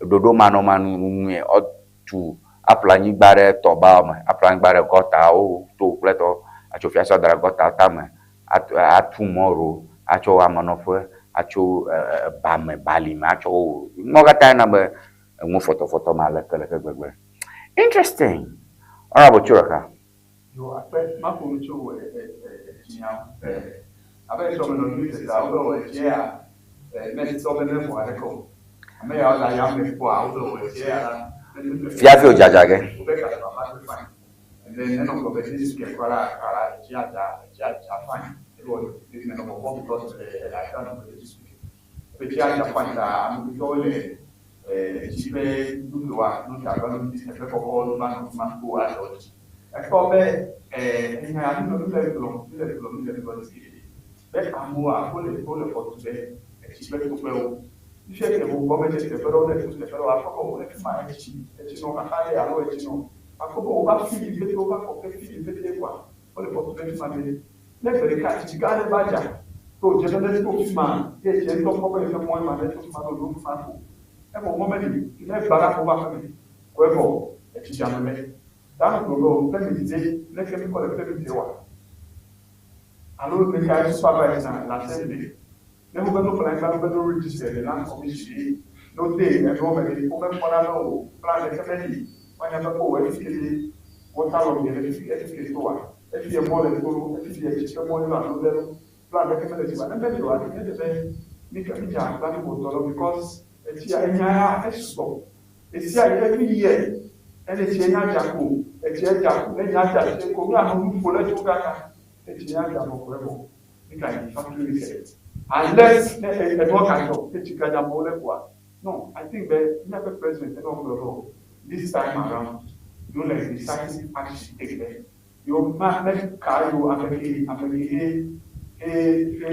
ɖoɖo manɔmanu nue ɔtu aƒle anyigba ɖe tɔba me aƒle anyigba ɖe gɔtawo to kple tɔ atso fiasɔ da ɖe gɔta tame atu mɔ ɖo atsɔ amenɔƒe atso bame bali me atsɔ wo mɔ katã na be enu fɔtɔfɔtɔ ma leke leke gbegbe. Interesting. Honorable Churaka. Yo akpe mako nu tso etsia abe sɔme nɔ nu teta wobe wɔ etsia ne sɔ be ne xɔ aɖeke o ame yawo la ya me kpɔa wobe wɔ etsia la. Fiafi o dzadza ge. Wobe kasa ma fi fine and then ɛnɔ gblɔ be this week kura la kala etsia dza etsia dza fine ewɔ me nɔ kpɔkpɔ because ɛ ɛ nɔ this week etsia dza fine ta ame gbetɔwo le etsi ƒe nutoa nuta alo nu teƒe kɔkɔ nu ma nu ma ko adzɔ dzi ekpɔ be enya mi le gblɔm mi le gblɔm mi le gblɔm zi geɖe be amewoa wole xɔ tu ɖe etsi ƒe toƒewo fifia ke wo gɔme dze teƒe ɖewo le tu teƒe ɖewo akpɔ be wole fi ma etsi etsi nɔ xaxa ɖe alo etsi nɔ akpɔ be wova fi li pete wova kɔ ke fi li pete kɔa wole xɔ tu ɖe fi ma ɖe ne gbe ɖeka tsi gã ɖe va dza to dze be ne to fi ma ye tsi ŋutɔ kpɔ be eƒe mɔ ma ne to fi ma ne wòɖo fi ma ko evɔ mɔ meli ne gba ɖa ko va ƒe me ko evɔ etsi dza me me dame gblɔ be o permit dze leke mi kɔ le permit wa alo leke supervise na le assembly ne wo be no plan gba be no register le land commission ye no de enuwo me ɖe wo me kpɔna be o plan ɖeke meli woanya be o efi ke de water log le efi efi ke to wa efi emɔ le to lo efi etsi ƒe mɔ le alo ɖe lo plan ɖeke mele dzi wa ne meli wa ne de be mi ke mi dze agbagba mi wò tɔ lɔ because etsia enya ya esɔ esia every year ene tsi enya dza ko etsi edza ko enya dza tsi ko mi anɔ nu ƒo le tso kaka etsi nya dza vɔ ko evɔ mi ka yi factory reset unless ne enua ka dzɔ etsi ka dza mɔ le koa. No, I think be miaƒe president enɔ gblɔ be o this time around yo le decisive action take be yo ma ne ka yo ame ke ame ke he he he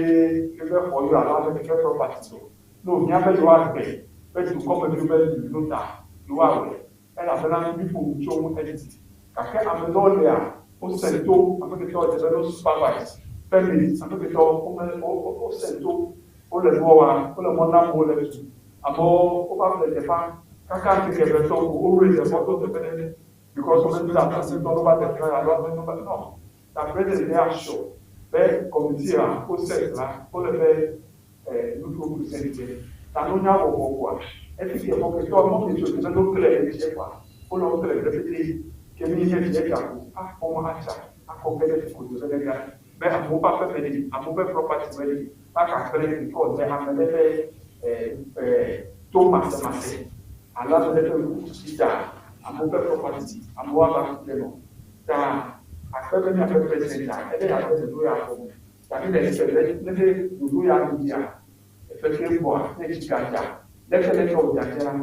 he be xɔ yo alo ame ke ƒe property o no miabe yewoa gbe be dukɔmeviwo be no ta yewoawɔe elabena mi ƒo nu tso ŋu edidi gake ame ɖewo lia wose to ame ke tɔ dze be no supervise permit ame ke tɔ wome wose to wole nua wa wole mɔ nam wo le tu amewo wova ƒle teƒea kaka ŋkeke eve tɔ ko wo raise mɔ to teƒe ɖe because wome nu ase tɔ va teƒe alo ame nu va no ta president ya sure be committee a wo set la wole be nuƒo percent dze ta nunya wɔwɔ koa efi ke mɔ ke tɔ mɔ ke tso teƒe no kle etsie koa wole wo kle pete ke mi nye tsie dza ko akpɔ mɔ atsa akɔ ge ɖe kodo ɖe ɖe. Be amewo ƒe aƒe me li, amewo ƒe property me li, va gagblẽ because be ame ɖe ƒe to masemase alo ame ɖe ƒe ŋkutsitsi ta amewo ƒe property amewo ava ku ɖe eme. Ta akpe be míaƒe president a ebe yeaɖe ɖoɖo ya gɔme. Ta mi le ese be ne be ɖoɖo ya nu yia eƒe ke gbɔa ne tsi gadza leke leke wòdzadza la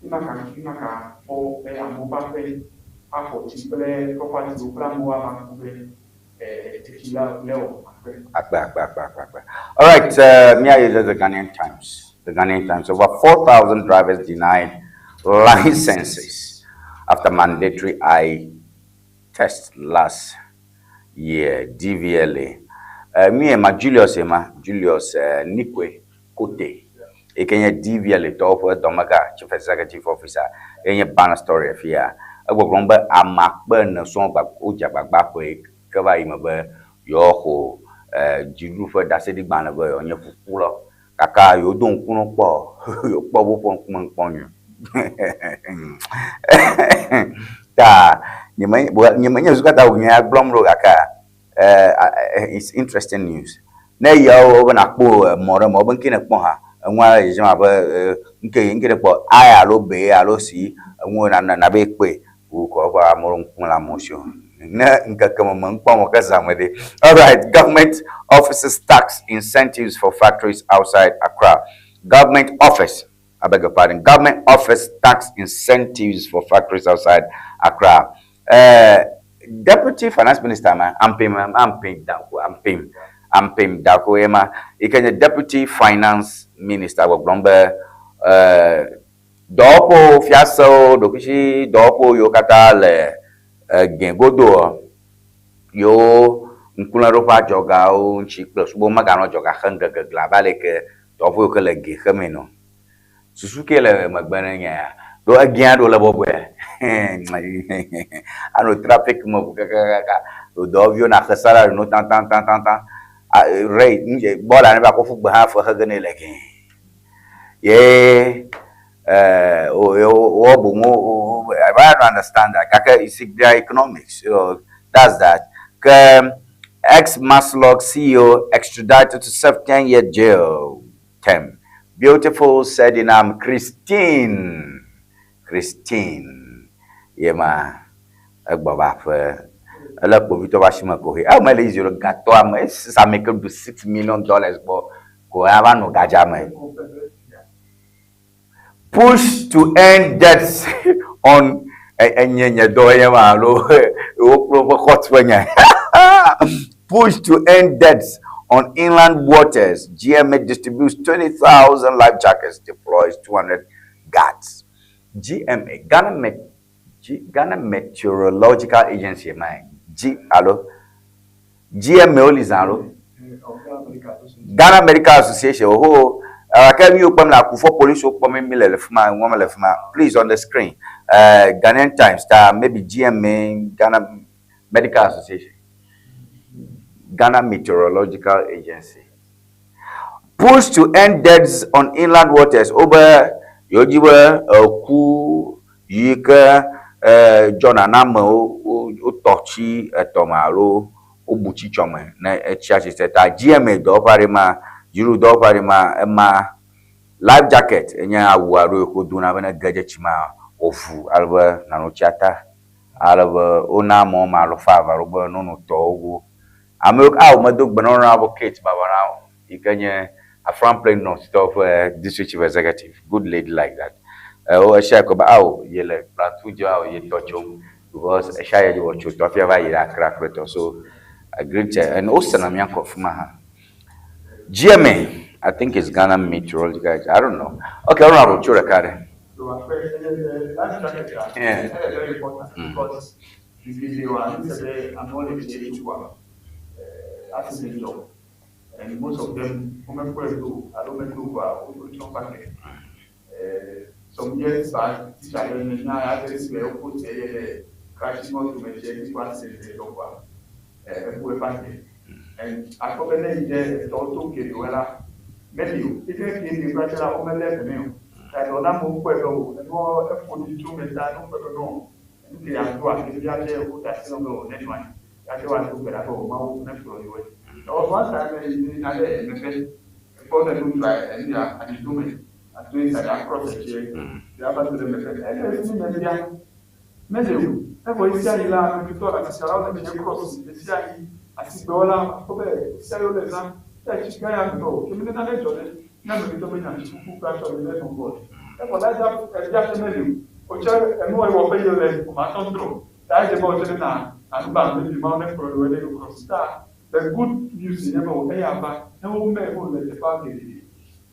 mímaka mímaka kpɔ be amewo ƒe aƒe axɔ tsi kple property wo kple amewo ava ku ɖe etsi la le o akpe. Akpe, akpe, akpe, akpe, akpe. All right, me I use the Ghanaian Times. The Ghanaian Times. Over 4,000 drivers denied licenses after mandatory eye test last year. DVLA. Me and my Julius Ema, Julius Nikwe Kote. Ekenye DVLA tɔwo ƒe dɔmega Chief Executive Officer. Enye banner story afia. Egbɔgblɔm be ame akpe ene sɔŋ gba wodze agbagba ƒe ke va yi me be yewoaxɔ dziɖuɖu ƒe ɖaseɖigbalẽ be yewoanye ʋuƒula. Kaka yewodo ŋku ne wokpɔ yewokpɔ woƒe ŋkume ŋkpɔ nyuie. Ta nye nye menye zu katã wònye ya gblɔm ɖo gake it's interesting news. Ne yawo be nakpɔ mɔ ɖe me wobe ŋke ne kpɔ hã enua dzedzem abe ŋke ŋke ne kpɔ A alo B alo C eŋuwo na na be kpɔe wokɔ eƒe amewo ŋkume le amewo si o. Ne ŋkeke me me ŋkpɔ me ke zã me ɖe. All right, government offices tax incentives for factories outside Accra. Government office, I beg your pardon, government office tax incentives for factories outside Accra. Deputy Finance Minister, man, Ampem, Ampem, Dako, Ampem, Ampem, Dako, ema, ikenye Deputy Finance Minister, gbɔgblɔm be, dɔwɔƒewo, fiasewo, ɖokuisi dɔwɔƒewo yiwo katã le gɛ godoɔ, yewo ŋkuléɖoƒe adzɔgawo ŋuti kple sugbɔ meganɔ adzɔga xem gegegle abe ale ke dɔwɔƒe yiwo ke le gɛ xemee nɔ. Susu ke le megbe ne nye ya. Ɖo egea ɖo le bɔbɔe. Anɔ traffic me ʋu kakakaka. Ɖo dɔwɔviwo na xe salary no tãtãtãtã. Rate bɔla ne va kɔ ƒu gbe hã fe xe ge ne le gɛ. Ye wo boŋ wo I don't understand that. Gake you see their economics. You know, that's that. Ke ex MASLOC CEO extradited to serve 10-year jail term. Beautiful Sedinam Christine. Christine. Yema egbɔ va ƒe ele kpovitɔ ƒe asime ko he. Eme le easy ɖo gatɔ ame esi ame ke ɖu $6 million gbɔ ko ava nɔ gadza me. Push to end debts on enye nye dɔ ye ma alo wokplɔ ƒe court ƒe nya. Push to end deaths on inland waters. GMA distributes 20,000 life jackets, deploys 200 guards. GMA, Ghana, Met, G, Ghana Meteorological Agency, man. G, hello. GMA oli zalo. Ghana Medical Association. Oh, ake mi okpem la kufo police okpem mi le fuma nwa le fuma. Please on the screen. Ghanaian Times, ta maybe GMA, Ghana Medical Association. Ghana Meteorological Agency. Push to end deaths on inland waters. Obe yojibe eku yi ke dzɔna na amewo wotɔ tsi etɔme alo wobu tsi tsɔme ne etsia tsitre ta GMA dɔwɔƒe aɖe ma dziɖuɖu dɔwɔƒe aɖe ma ema life jacket enye awu aɖewo yi ke wodona be ne ge dze tsi ma wòvu ale be nanɔ tsia ta ale be wona amewo ma alɔfa eve alo be nono tɔwo go amewo awo medo gbe na Honorable Kate Babarao yi ke nye Afram Plains North tɔwo ƒe district chief executive, good lady like that. Wo esia ko be awo ye le Plateau dzi awo ye tɔ tsom because esia ye wɔ tso tɔ fia va yi ɖe Accra kple tɔ so I greet her and wosena mía ŋkɔ fi ma hã. GMA, I think it's Ghana Meteorological Agency. I don't know. Okay, Honorable tso ɖeka ɖe. So akpe enye be life jacket a ele very important because vivivi wa n sɛ be amewo le tsi tsi wa accident dzɔ and most of them womekpɔe do alo medo kɔa wotsɔ packet. Some years back, teacher ɖe menya aɖe si le wopost eye le crash moto me tse dzi kɔ accident dzɔ kɔa eku eƒe agbe. And akpɔ be ne yi ɖe etɔwo to ke la meli o even ke ɖe kura tse la womelé be nɛ o. Ta dɔ na amewo kpɔe be o enuɔ eƒo ɖi tso me ta ne wokpɔe be no enu ke ya do afi ya tse woda asi na wo be o ne nɔ anyi ya tse woado gbe ɖa be o Mawu ne kplɔ yewoe. There was one time yina ɖe emeƒe, ekpɔ ne ŋutsua enu ya aɖidome ato inside across etsie ya va do ɖe meƒe. Ele fi mi mebia mele o. Evɔ ɣe sia ɣi la, amegbetɔ le asitsalawo le tsie cross ɣe sia ɣi. Asigbewɔla akpɔ be ɣe sia ɣi wole zã. Eya tsi gã ya ŋutɔ o. Ke mi nane dzɔ ɖe ne amegbetɔ menya tsi ƒuƒu kple atsɔ le ɖe nɔ gbɔ. Evɔ la dza ebia tse mele o. Wotse enuwo yi wɔƒe yi le o ma tɔ drɔ. Ta edze be wotse ne na anuba maybe Mawu ne kplɔ ɖo ɖe cross. Ta the good news nye be o eya va ne wo mɛ wo le teƒea geɖe.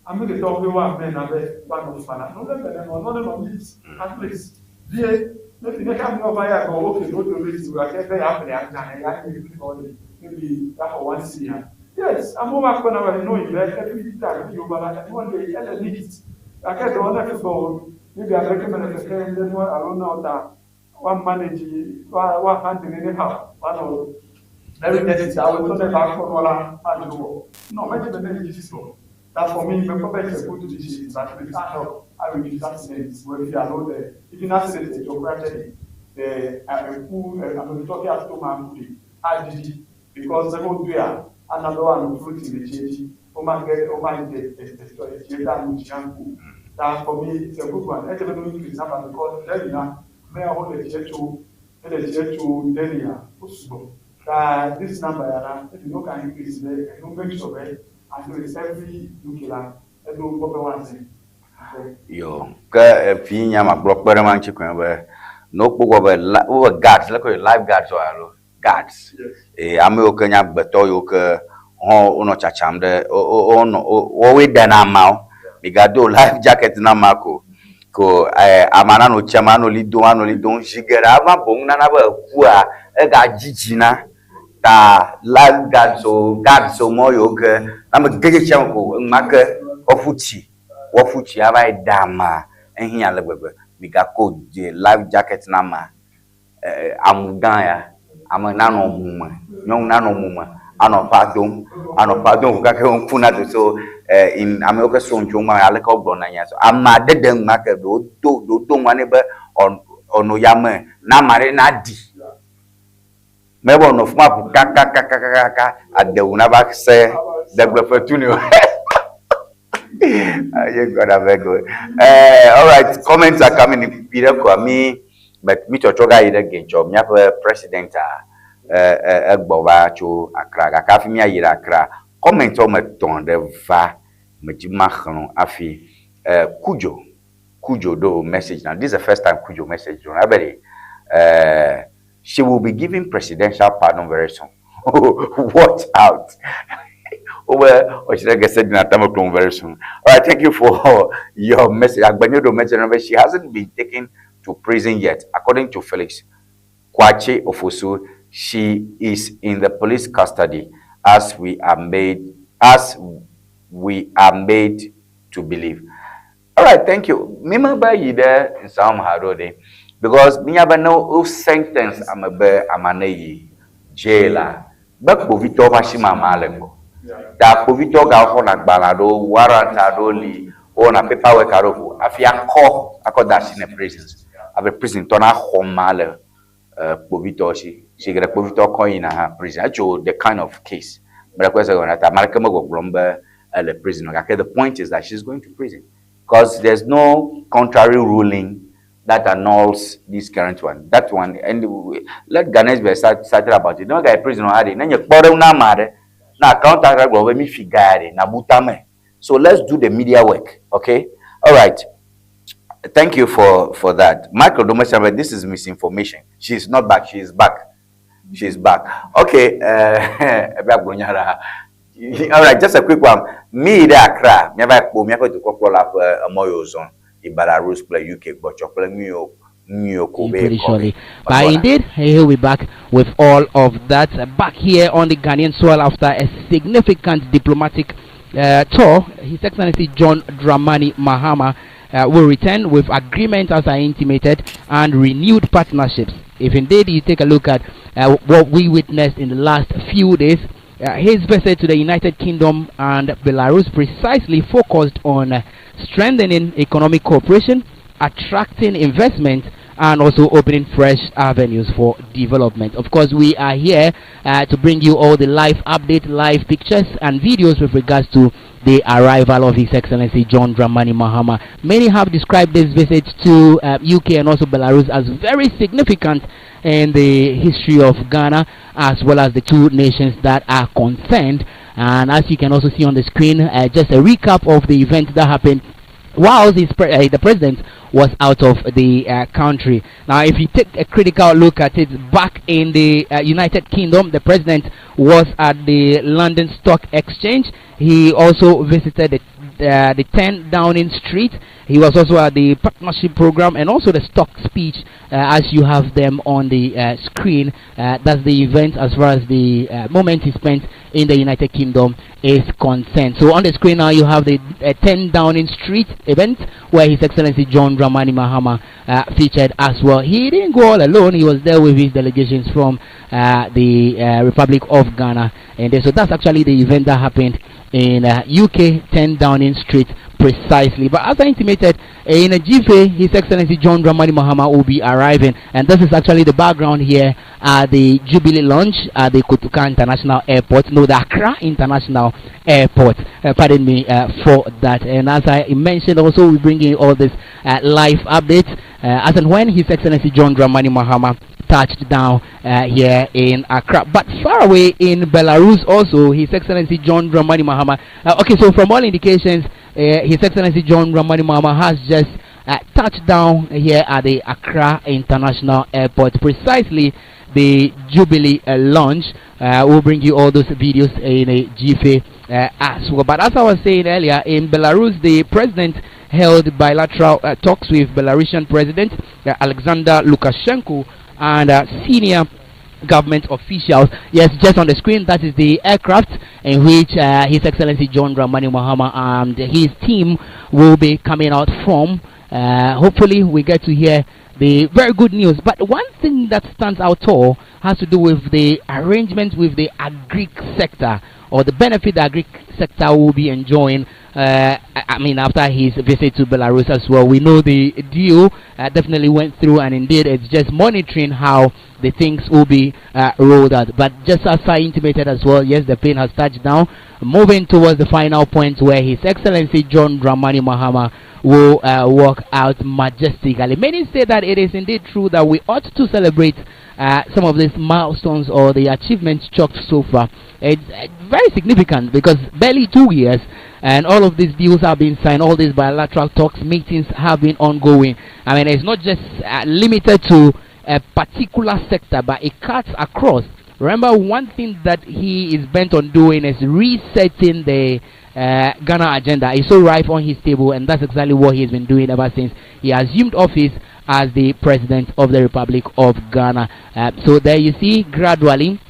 Ame ɖetɔwo be woamɛ na be woanɔ fana. No ne mɛ ne nɔ ne nɔ neat at least. Vie maybe ne ka mi va ya go okay no donate we are be ya ƒle adzalẽ ya nye fi nɔ le maybe ya xɔ one cedi ya. Yes, amewo va kpɔna be no yi be every time yi wova la enua le ele neat. Gake ɖewo ne fi gbɔ o maybe ame ɖeke mele fefe ɖe nua alo na o ta woa manage woa woa handle anyhow woanɔ very dirty ta wo ne va kpɔ nua la madzro wɔ. No, medzi be ne yi dzi sɔ. That for me, mekpɔ be it's a good decision at least a help a reduce accidents wɔ fi alo the even accident edzɔ kura tse ɖe the eku amegbetɔ ke ato ma ku ɖe aɖiɖi because ne wodoea ana be woanɔ floating le tsie dzi woma ge woma dze etsie ta nu tsi hã ku. Ta for me it's a good one. Edze be no increase number because Delhi la ame yawo le tsie tso ele tsie tso Delhi a wo sugbɔ. Ta this number ya la if you no can increase be enu make sure be at least every UK la eɖo gbɔ be woaze. Yo, ke efi nya magblɔ kpe ɖe ma ŋuti koe be ne wokpɔ gbɔ be la wobe guards leke woyɔ life guards o alo guards. Eye ame yiwo ke nye agbetɔ yiwo ke hã wonɔ tsatsam ɖe wo wonɔ woawoe ɖena ameawo. Migado life jacket na amea ko ko amea nanɔ tsia me anɔ li dom anɔ li dom. Zi geɖe eva boŋ nana be ekua egadzidzi na ta life guards o guards o mɔ yiwo ke ne ame ge ɖe tsia me ko enumake woaƒu tsi woaƒu tsi ava yi ɖe amea ehiã ale gbegbe. Migako life jacket na amea amu gã ya ame nanɔ mu me nyɔnu nanɔ mu me anɔ ƒa dom anɔ ƒa dom kaka ŋku na do so in amewo ke srɔ̃ tso ŋua aleke wogblɔna nya so ame aɖe ɖe enumake ɖewo do ɖewo do ŋua nɛ be ɔnɔ yame na ame aɖe naɖi. Mebe wònɔ fi ma ʋu kakakakakaka adewu nava se degblefetu nɛ o. Ye God abeg o. All right, comments are coming in. Pi ɖe koa mi but mi tsɔtsɔ ga yi ɖe gentsɔ míaƒe president a egbɔ va tso Accra gake hafi míayi ɖe Accra comment wɔme etɔ̃ ɖe va medzi maxlẽ hafi Kujo Kujo ɖo message na this is the first time Kujo message ɖo na ebe ɖe she will be given presidential pardon very soon. Watch out. Over very soon. All right, thank you for your message. Agbanyodo mentioned she hasn't been taken to prison yet. According to Felix Kwache Ofosu, she is in the police custody as we are made to believe. All right, thank you. Mima ba yi ɖe nsawam ha ɖo ɖe because minya be ne wo sentence ame be ama ne yi jail a be kpovitɔwo ƒe asi me amea le gbɔ. Ta kpovitɔwo gaxɔna agbalẽ aɖewo, warrant aɖewo li, wowɔna paperwork aɖewo vo hafi akɔ akɔ de asi ne prisons. Abe prison tɔ naxɔ ma le kpovitɔwo si. Si geɖe kpovitɔwo kɔ yina hã prison. Etso the kind of case. Mele kpɔe se gɔme ta ame aɖeke megbɔgblɔm be ele prison o gake the point is that she's going to prison because there's no contrary ruling that annuls this current one. That one, and let Ghanaians be excited about it. No guy prison already. Ne nye kpɔ ɖe na ame aɖe na account aɖe gblɔ be mi fi ga ɖe na bu tame. So let's do the media work, okay? All right. Thank you for that. Michael Domesha, this is misinformation. She's not back. She is back. She's back. Okay. All right, just a quick one. Me de Accra, me va kpo míaƒe dukɔkplɔla ƒe emɔ yiwo zɔn yi Belarus kple UK gbɔtsɔ kple nuyiwo nuyiwo ko be Pretty surely. But indeed, he'll be back with all of that. Back here on the Ghanaian soil after a significant diplomatic tour, His Excellency John Dramani Mahama will return with agreement, as I intimated, and renewed partnerships. If indeed you take a look at what we witnessed in the last few days, his visit to the United Kingdom and Belarus precisely focused on strengthening economic cooperation, attracting investment, and also opening fresh avenues for development. Of course, we are here to bring you all the live update, live pictures and videos with regards to the arrival of His Excellency John Dramani Mahama. Many have described this visit to UK and also Belarus as very significant in the history of Ghana as well as the two nations that are concerned. And as you can also see on the screen, just a recap of the event that happened while pre the president was out of the country. Now, if you take a critical look at it, back in the United Kingdom, the president was at the London Stock Exchange. He also visited the, the 10 Downing Street. He was also at the partnership program and also the stock speech as you have them on the screen. That's the event as far as the moment he spent in the United Kingdom is concerned. So on the screen now you have the 10 Downing Street event where His Excellency John Dramani Mahama featured as well. He didn't go all alone. He was there with his delegations from the Republic of Ghana. And so that's actually the event that happened in UK 10 Downing Street precisely. But as I intimated, in a jiffy, His Excellency John Dramani Mahama will be arriving. And this is actually the background here at the Jubilee Lounge at the Kotoka International Airport. No, the Accra International Airport. Pardon me for that. And as I mentioned, also we bring in all this live updates as and when His Excellency John Dramani Mahama touched down here in Accra. But far away in Belarus also, His Excellency John Dramani Mahama. Okay, so from all indications, His Excellency John Dramani Mahama has just touched down here at the Accra International Airport, precisely the Jubilee launch. We'll bring you all those videos in a jiffy as well. But as I was saying earlier, in Belarus, the president held bilateral talks with Belarusian President Alexander Lukashenko and senior government officials. Yes, just on the screen, that is the aircraft in which His Excellency John Dramani Mahama and his team will be coming out from. Hopefully, we get to hear the very good news. But one thing that stands out all has to do with the arrangement with the agri sector or the benefit the agri sector will be enjoying. I mean, after his visit to Belarus as well, we know the deal definitely went through, and indeed, it's just monitoring how the things will be rolled out. But just as I intimated as well, yes, the plane has touched down, moving towards the final point where His Excellency John Dramani Mahama will walk out majestically. Many say that it is indeed true that we ought to celebrate some of these milestones or the achievements chalked so far. It's very significant because barely 2 years and all of these deals have been signed, all these bilateral talks, meetings have been ongoing. I mean, it's not just limited to a particular sector, but it cuts across. Remember, one thing that he is bent on doing is resetting the Ghana agenda. It's so rife on his table, and that's exactly what he has been doing ever since he assumed office as the president of the Republic of Ghana. So there you see, gradually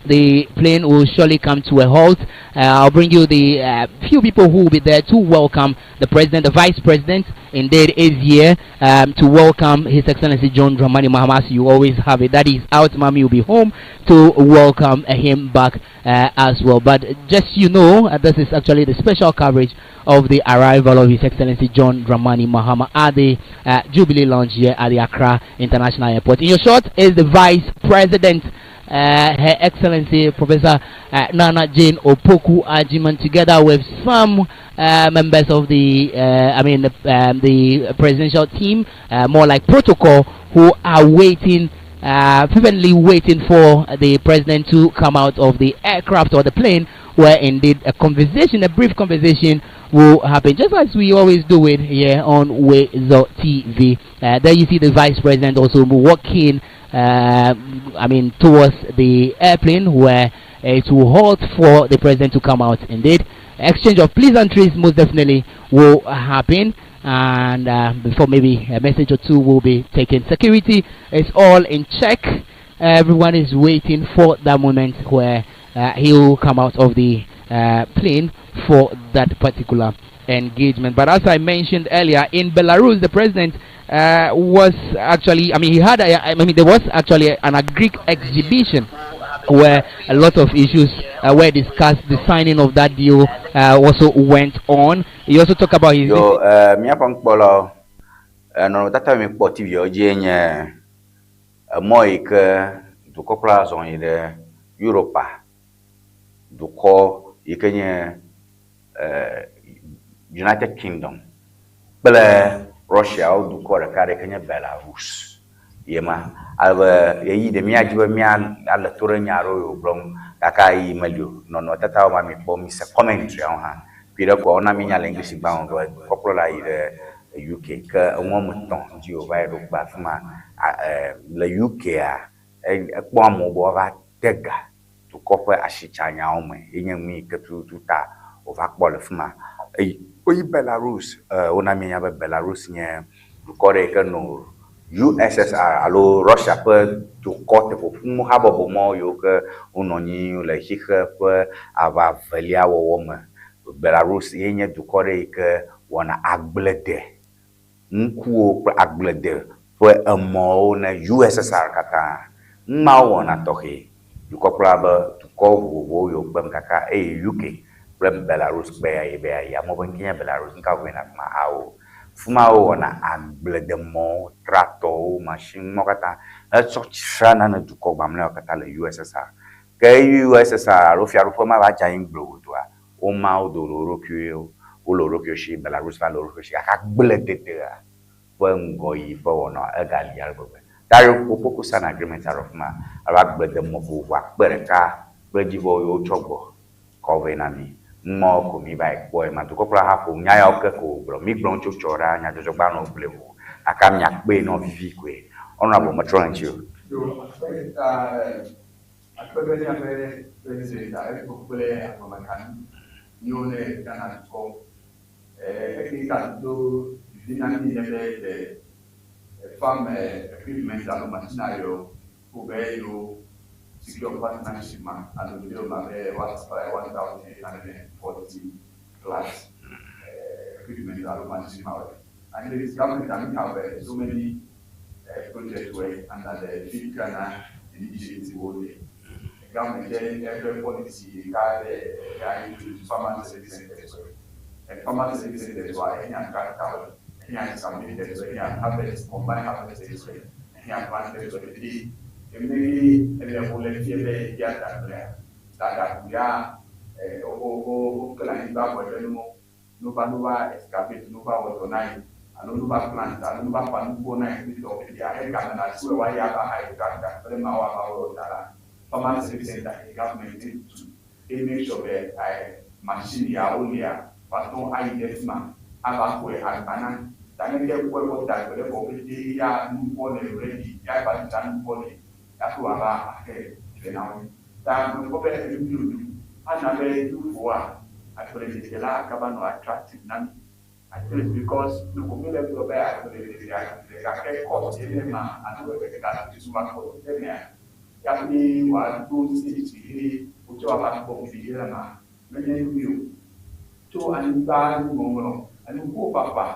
the plane will surely come to a halt. I'll bring you the few people who will be there to welcome the president. The vice president indeed is here to welcome His Excellency John Dramani Mahama. As you always have it, that is out. Mommy will be home to welcome him back as well. But just you know, this is actually the special coverage of the arrival of His Excellency John Dramani Mahama at the Jubilee Lounge here at the Accra International Airport. In your shot is the vice president, Her Excellency Professor Nana Jane Opoku Agyemang, together with some members of the, I mean, the presidential team, more like protocol, who are waiting, fervently waiting for the president to come out of the aircraft or the plane, where indeed a conversation, a brief conversation will happen, just as we always do it here on Wezo TV. There you see the vice president also walking, I mean, towards the airplane where it will halt for the president to come out. Indeed, exchange of pleasantries most definitely will happen, and before maybe a message or two will be taken. Security is all in check. Everyone is waiting for that moment where he will come out of the plane for that particular engagement. But as I mentioned earlier, in Belarus, the president was actually, I mean, he had, a, I mean, there was actually an agri exhibition where a lot of issues were discussed. The signing of that deal also went on. He also talked about his. Yo, míaƒe ŋkpɔlawo, Nɔnɔmetata yi mikpɔ TV-awo dzie nye emɔ yi ke dukɔkplɔla zɔ yi ɖe Europa dukɔ yi ke nye United Kingdom kple Russia wo dukɔ ɖeka ɖe yi ke nye Belarus ye ma. Ale be ɣeyiɣi ɖe míadzi be míalé to ɖe nya aɖewo yi wògblɔ ŋu gake ɣeyiɣi meli o. Nɔnɔmetatawo ma mikpɔ, mise commentary-awo hã. Kpui ɖe koa wona mínya le English gbalẽ me be dukɔkplɔla yi ɖe UK ke enu woame etɔ̃ dzi wòva yi ɖo kpe afi ma. Le UK-a, ekpɔ amewo be woava de ga dukɔ ƒe asitsanyawo me ye nye nu yi ke tututu ta wòva kpɔ le fi ma. Eyi woyi Belarus, wona míenya be Belarus nye dukɔ ɖe yi ke nɔ USSR alo Russia ƒe dukɔ teƒoƒu habɔbɔ mɔ yiwo ke wonɔ anyi le xixe ƒe aʋa evelia wɔwɔ me. Belarus ye nye dukɔ ɖe yi ke wɔna agblede ŋkuwo kple agblede ƒe emɔwo ne USSR katã. Nu mawo wɔna tɔxɛ. Dukɔkplɔla be dukɔ vovovowo yiwo kpem kaka eye UK kple Belarus kpe ya yi be yeayi. Amewo be ŋke nye Belarus, nuka wɔm yina afima? Ao. Fima wowɔna agbledemɔwo, tratɔwo, machine mawo katã hetsɔ tsrana ne dukɔ gbamlɛawo katã le USSR. Ke USSR alo fiaɖuƒe ma va dze anyi gblowòdoa, Woma wo do le wo ɖokuiwo, wole wo ɖokuiwo si, Belarus va le wo ɖokuiwo si gake agblededea ƒe ŋgɔyiyi ƒe wɔna egali ale gbegbe. Dario Opoku sign agreement aɖe fi ma alo agbledemɔ vovovo akpe ɖeka kple edzivɔ yiwo wotsɔ gbɔ kɔ vɛ na mí. Numɔwo ko mí va yi kpɔe ma. Dukɔkplɔla hã ƒo nya yawo ke ko wògblɔ. Mí gblɔ tso tsɔ ɖa, nyadzɔdzɔgbalẽwo gblɔe vo gake amea kpee nɔ vivi koe. Honourable metrɔ le ŋuti o. Yo, Akpe be míaƒe president a ekpɔ kple agbemekanu yiwo le Ghana dukɔ. Eke ka do vivi na mí nye be the farm equipment alo machinery wo ko be yewo secure partnership ma alo deal ma be woa supply 1840 plus equipment alo machine ma woe. At least government a mí have so many project woe under the Feed Ghana initiative wo le. Government dze eƒe policy ɖeka ɖe ya introduce farmer service centers woe. And farmer service centers woa ehiã tractor woe, ehiã excavators woe, ehiã harvest, combine harvesters woe, ehiã planters woe. Eye eme ye ele wo le fie be yedea dagblea, dada ya wo wo wo kle anyigba vɔ ebe nuwo. No va no va excavate, no va wɔ dɔ na ye alo no va plant alo no va ƒã nukuwo na ye kple tɔwo ketea, he game na su wa ya va hire tractor kple mawo ava wɔ ta la, farmer service center ke government ne tu ke make sure be machine ya wo lia wa tɔ ayi ɖe fima ava xɔe agba na ta ne ke kpɔe kɔ da gbe ɖe vɔ pete ya nukuɔ le ready ya va dzra nukuɔ le ya ƒe wa va ahe ve na wo. Ta mekpɔ be enu ɖoɖu ana be nuƒoa agbledede la agava nɔ attractive na mí. At least because ɖeko míele gblɔ be agbledede agbledede gake cost ye nye ma alo ega si va kɔ ɖe emea hafi wòaɖo stage ye wotsɔ ava kpɔ viɖe le ema menye nu nyui o. Tso anyigba nuŋɔŋlɔ, enukuwo ƒaƒa,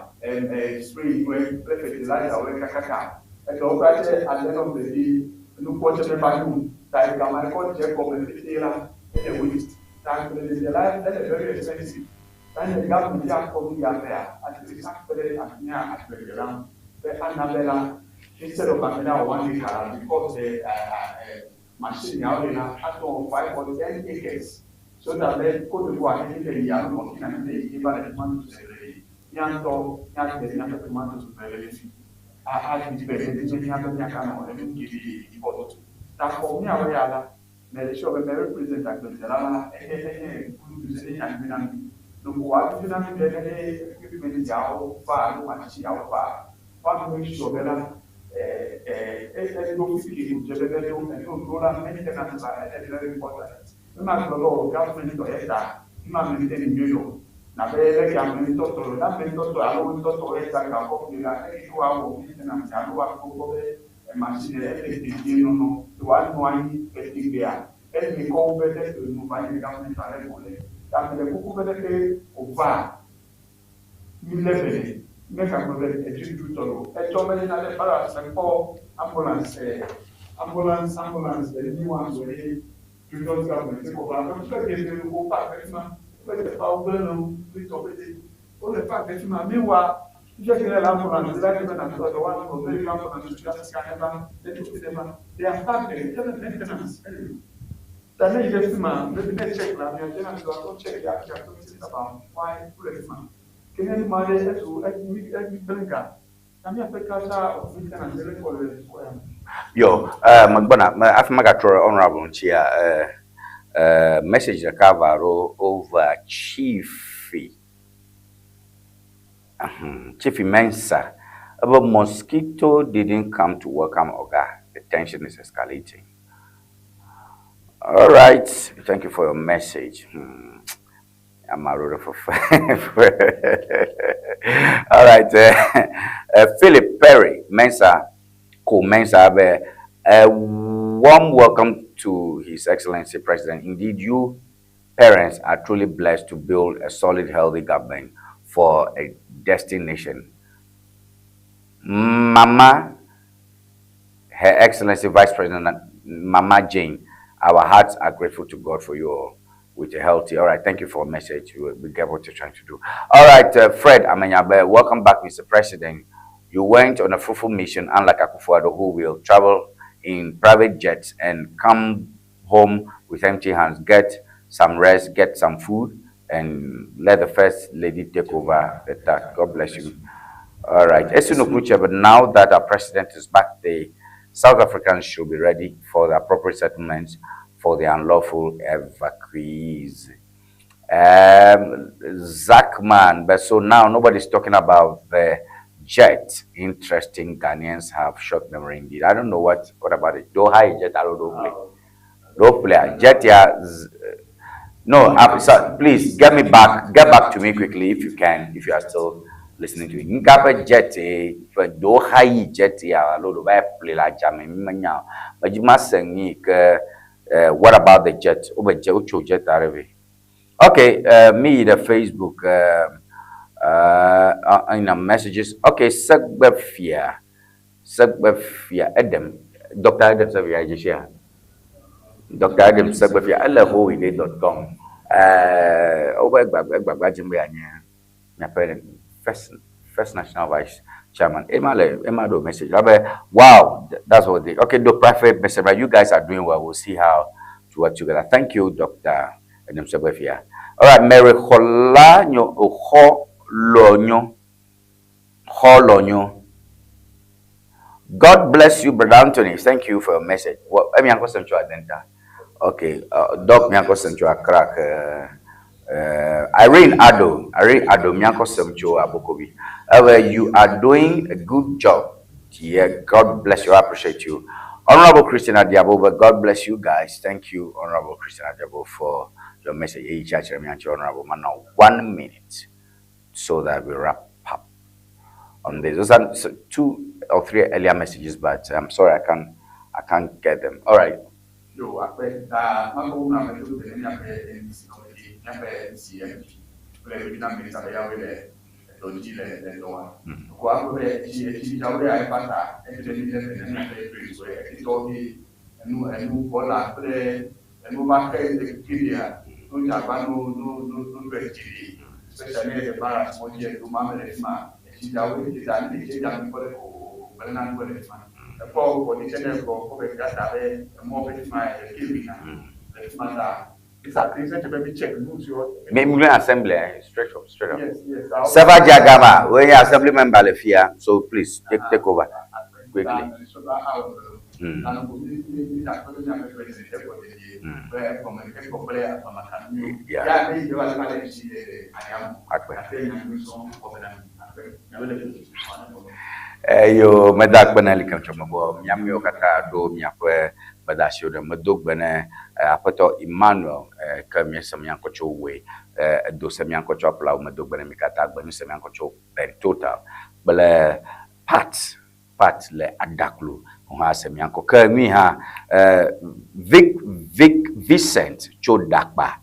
spray woe kple fertilizer woe kakaka eɖewo kura tse at the end of the day nukuɔ tse meva nyo o. Ta ega ma ekɔ dze egɔme pɛtɛ la ele waste. Ta agbledede la ele very expensive. Ta ne government ya kpɔ nu ya mea, at least akpe ɖe mía agbledela ŋu be ana be la instead of ame ɖe awɔ one acre la because the machine yawo li la atɔ wɔ 5 or 10 acres so that be Cote d'Ivoire ne le yi alo Burkina ne le yi va le tomatoes le yi mía ŋutɔ míade míaƒe tomatoes me le fi aɖi be ɖe dzi míabe míaganɔ enu geɖe import. Ta xɔ míawo ya la mele sure be me represent agbledela la enye enye good news enye nya nyui na mí. Ɖeko wòavivi na mí be ne equipment yawo va alo machine yawo va woa make sure be la eɖo fi ke wòdze be neɖo enu ɖo la maintenance la ele very important. Ne magblɔ be o government tɔ ye ta ema maintain nyuie o. Nabe leke ame ŋutɔ tɔ ne ame ŋutɔ tɔ alo wo ŋutɔ tɔ ye ta gakɔ ƒle la leke woawɔ maintenance alo woakpɔ gbɔ be machine ele dedie nɔnɔ wòanɔ anyi tegbea ele kɔ wo be ɖe enu va nye government ale ko le. Ta mele kuku be ɖeke wòva mi lé be nɛ. Megagblɔ be edziɖuɖu tɔ lo. Etsɔ mele na ɖe barracks mekpɔ ambulance ambulance ambulance the new ones wɔ ye previous government kɔ va ƒe geɖe wo park ɖe fi ma. Ƒe teƒeawo gblẽ le wo kple tɔ pete. Wole park ɖe fi ma. Meanwhile, Fifia ke ne le ambulance la ke be na tɔ dɔ wa tɔ ne yɔ ambulance tso Africa ne va ne tso fi ne va. They are parked there in terms of maintenance. Ta ne yi ɖe fi ma maybe ne check la mia dze na do ato check ya ya to things about why wo le fi ma. Ke ne nu ma ɖe ezu mi mi gblẽ ga. Ta míaƒe culture of maintenance le kɔ le dukɔ ya me. Yo, eh, megbɔna, me, hafi magatrɔ ɖe honorable ŋutia, eh, eh, message ɖeka va ɖo over Chief. Chief Mensah, ebe mosquito didn't come to welcome Oga. The tension is escalating. All right, thank you for your message. All right, Philip Perry Mensah, Ko Mensah, a warm welcome to His Excellency President. Indeed, you parents are truly blessed to build a solid, healthy government for a destined nation. Mama, Her Excellency Vice President Mama Jane, our hearts are grateful to God for you all with a healthy. All right, thank you for a message. We get what you're trying to do. All right, Fred Amenyagbe, welcome back, Mr. President. You went on a fruitful mission, unlike Akufo-Addo, who will travel in private jets and come home with empty hands. Get some rest, get some food, and let the first lady take over the task. God bless you. All right. Esu Kuche, but now that our president is back, the South Africans should be ready for the appropriate settlements for the unlawful evacuees. Zachman, but so now nobody's talking about the jet. Interesting, Ghanaians have short memory indeed. I don't know what about it. Doha jet, I don't play. Don't play. Jet, yeah. No, sir, please get me back. Get back to me quickly if you can, if you are still listening to it. Nkape jet, Doha jet, yeah, load play la jam. But you must send me. What about the jet? Over jet, jet, Okay, me the Facebook in the messages. Okay, Segbefia, Adam, Dr. Adam Segbefia, Dr. Adam Segbefia, lhoide.com. Over first national vice chairman. Emma do message. Wow, that's what they. Okay, do private message. Right, you guys are doing well. We'll see how to work together. Thank you, Dr. Adam Segbefia. All right, Mary Kholanyo Kholonyo. God bless you, Brother Anthony. Thank you for your message. Well, I mean, okay, Doc Mianko Sencho crack. Irene Ado, Mianko Sencho Abokobi. You are doing a good job. Yeah, God bless you. I appreciate you. Honorable Christian Adiabo, God bless you guys. Thank you, Honorable Christian Adiabo, for your message. Honorable man, now 1 minute so that we wrap up on this. Those are 2 or 3 earlier messages, but I'm sorry I can't get them. All right. Maybe assembly, straight up, straight up. Yes, yes. Sefa Jagama, we are assembly member here, so please take over quickly. Yeah. Yo, medak benali kam choma bo miamyo kata do miakwe badasio de medok bene apoto Emmanuel ke mi semianko cho we do semianko cho pla medok bene mikata bene semianko cho ben total bele pat pat le adaklu ha semianko ke mi ha Vic Vincent cho dakba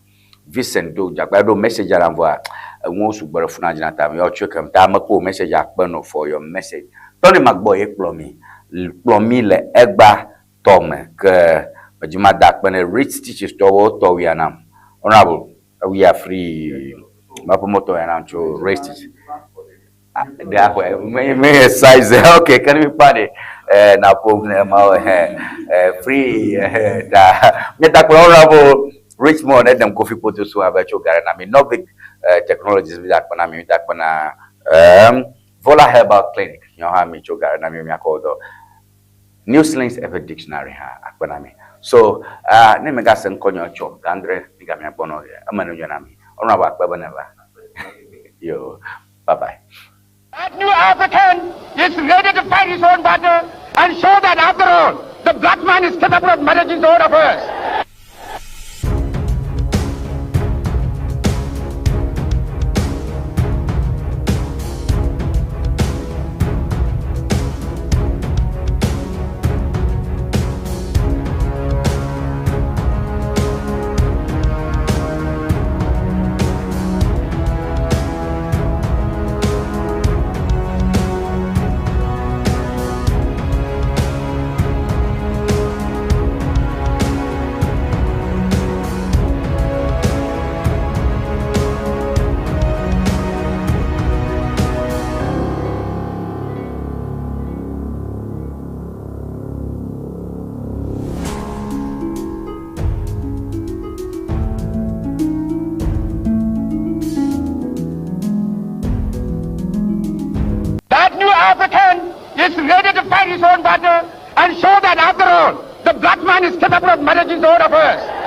Vincent do dakba do message aranvoa won sugbere funa jina ta mi o chwe ta meko message akpeno for your message. Tony Magboy plomi le egba tome ke majima dakpene rich teachers to wo to we anam. Honorable, we are free. Mapomoto anam cho rich teachers. Ɖe axɔe me me size ok ke ne mi kpa ɖe eh na ƒo ne ma wɔ hɛ eh free eh ta mi ta kplɔ honorable Richmond edem Kofi Kpoto so abe tso gare na mi Norvik eh, Technologies mi da kpɔ na mi mi da kpɔ na um, Vola Herbal Clinic nyɔ hã mi tso gare na mi mi akɔ dɔ New Slings eƒe dictionary hã akpe na mi so uh, ne mi ga se ŋkɔ nyɔ tsɔ gandre mi ga mia gbɔ nɔ eme no nyɔ na mi honorable akpe be ne va yo. Bye bye. That new African is ready to fight his own battle and show that after all, the black man is capable of managing his own affairs. That new African is ready to fight his own battle and show that after all, the black man is capable of managing his own affairs.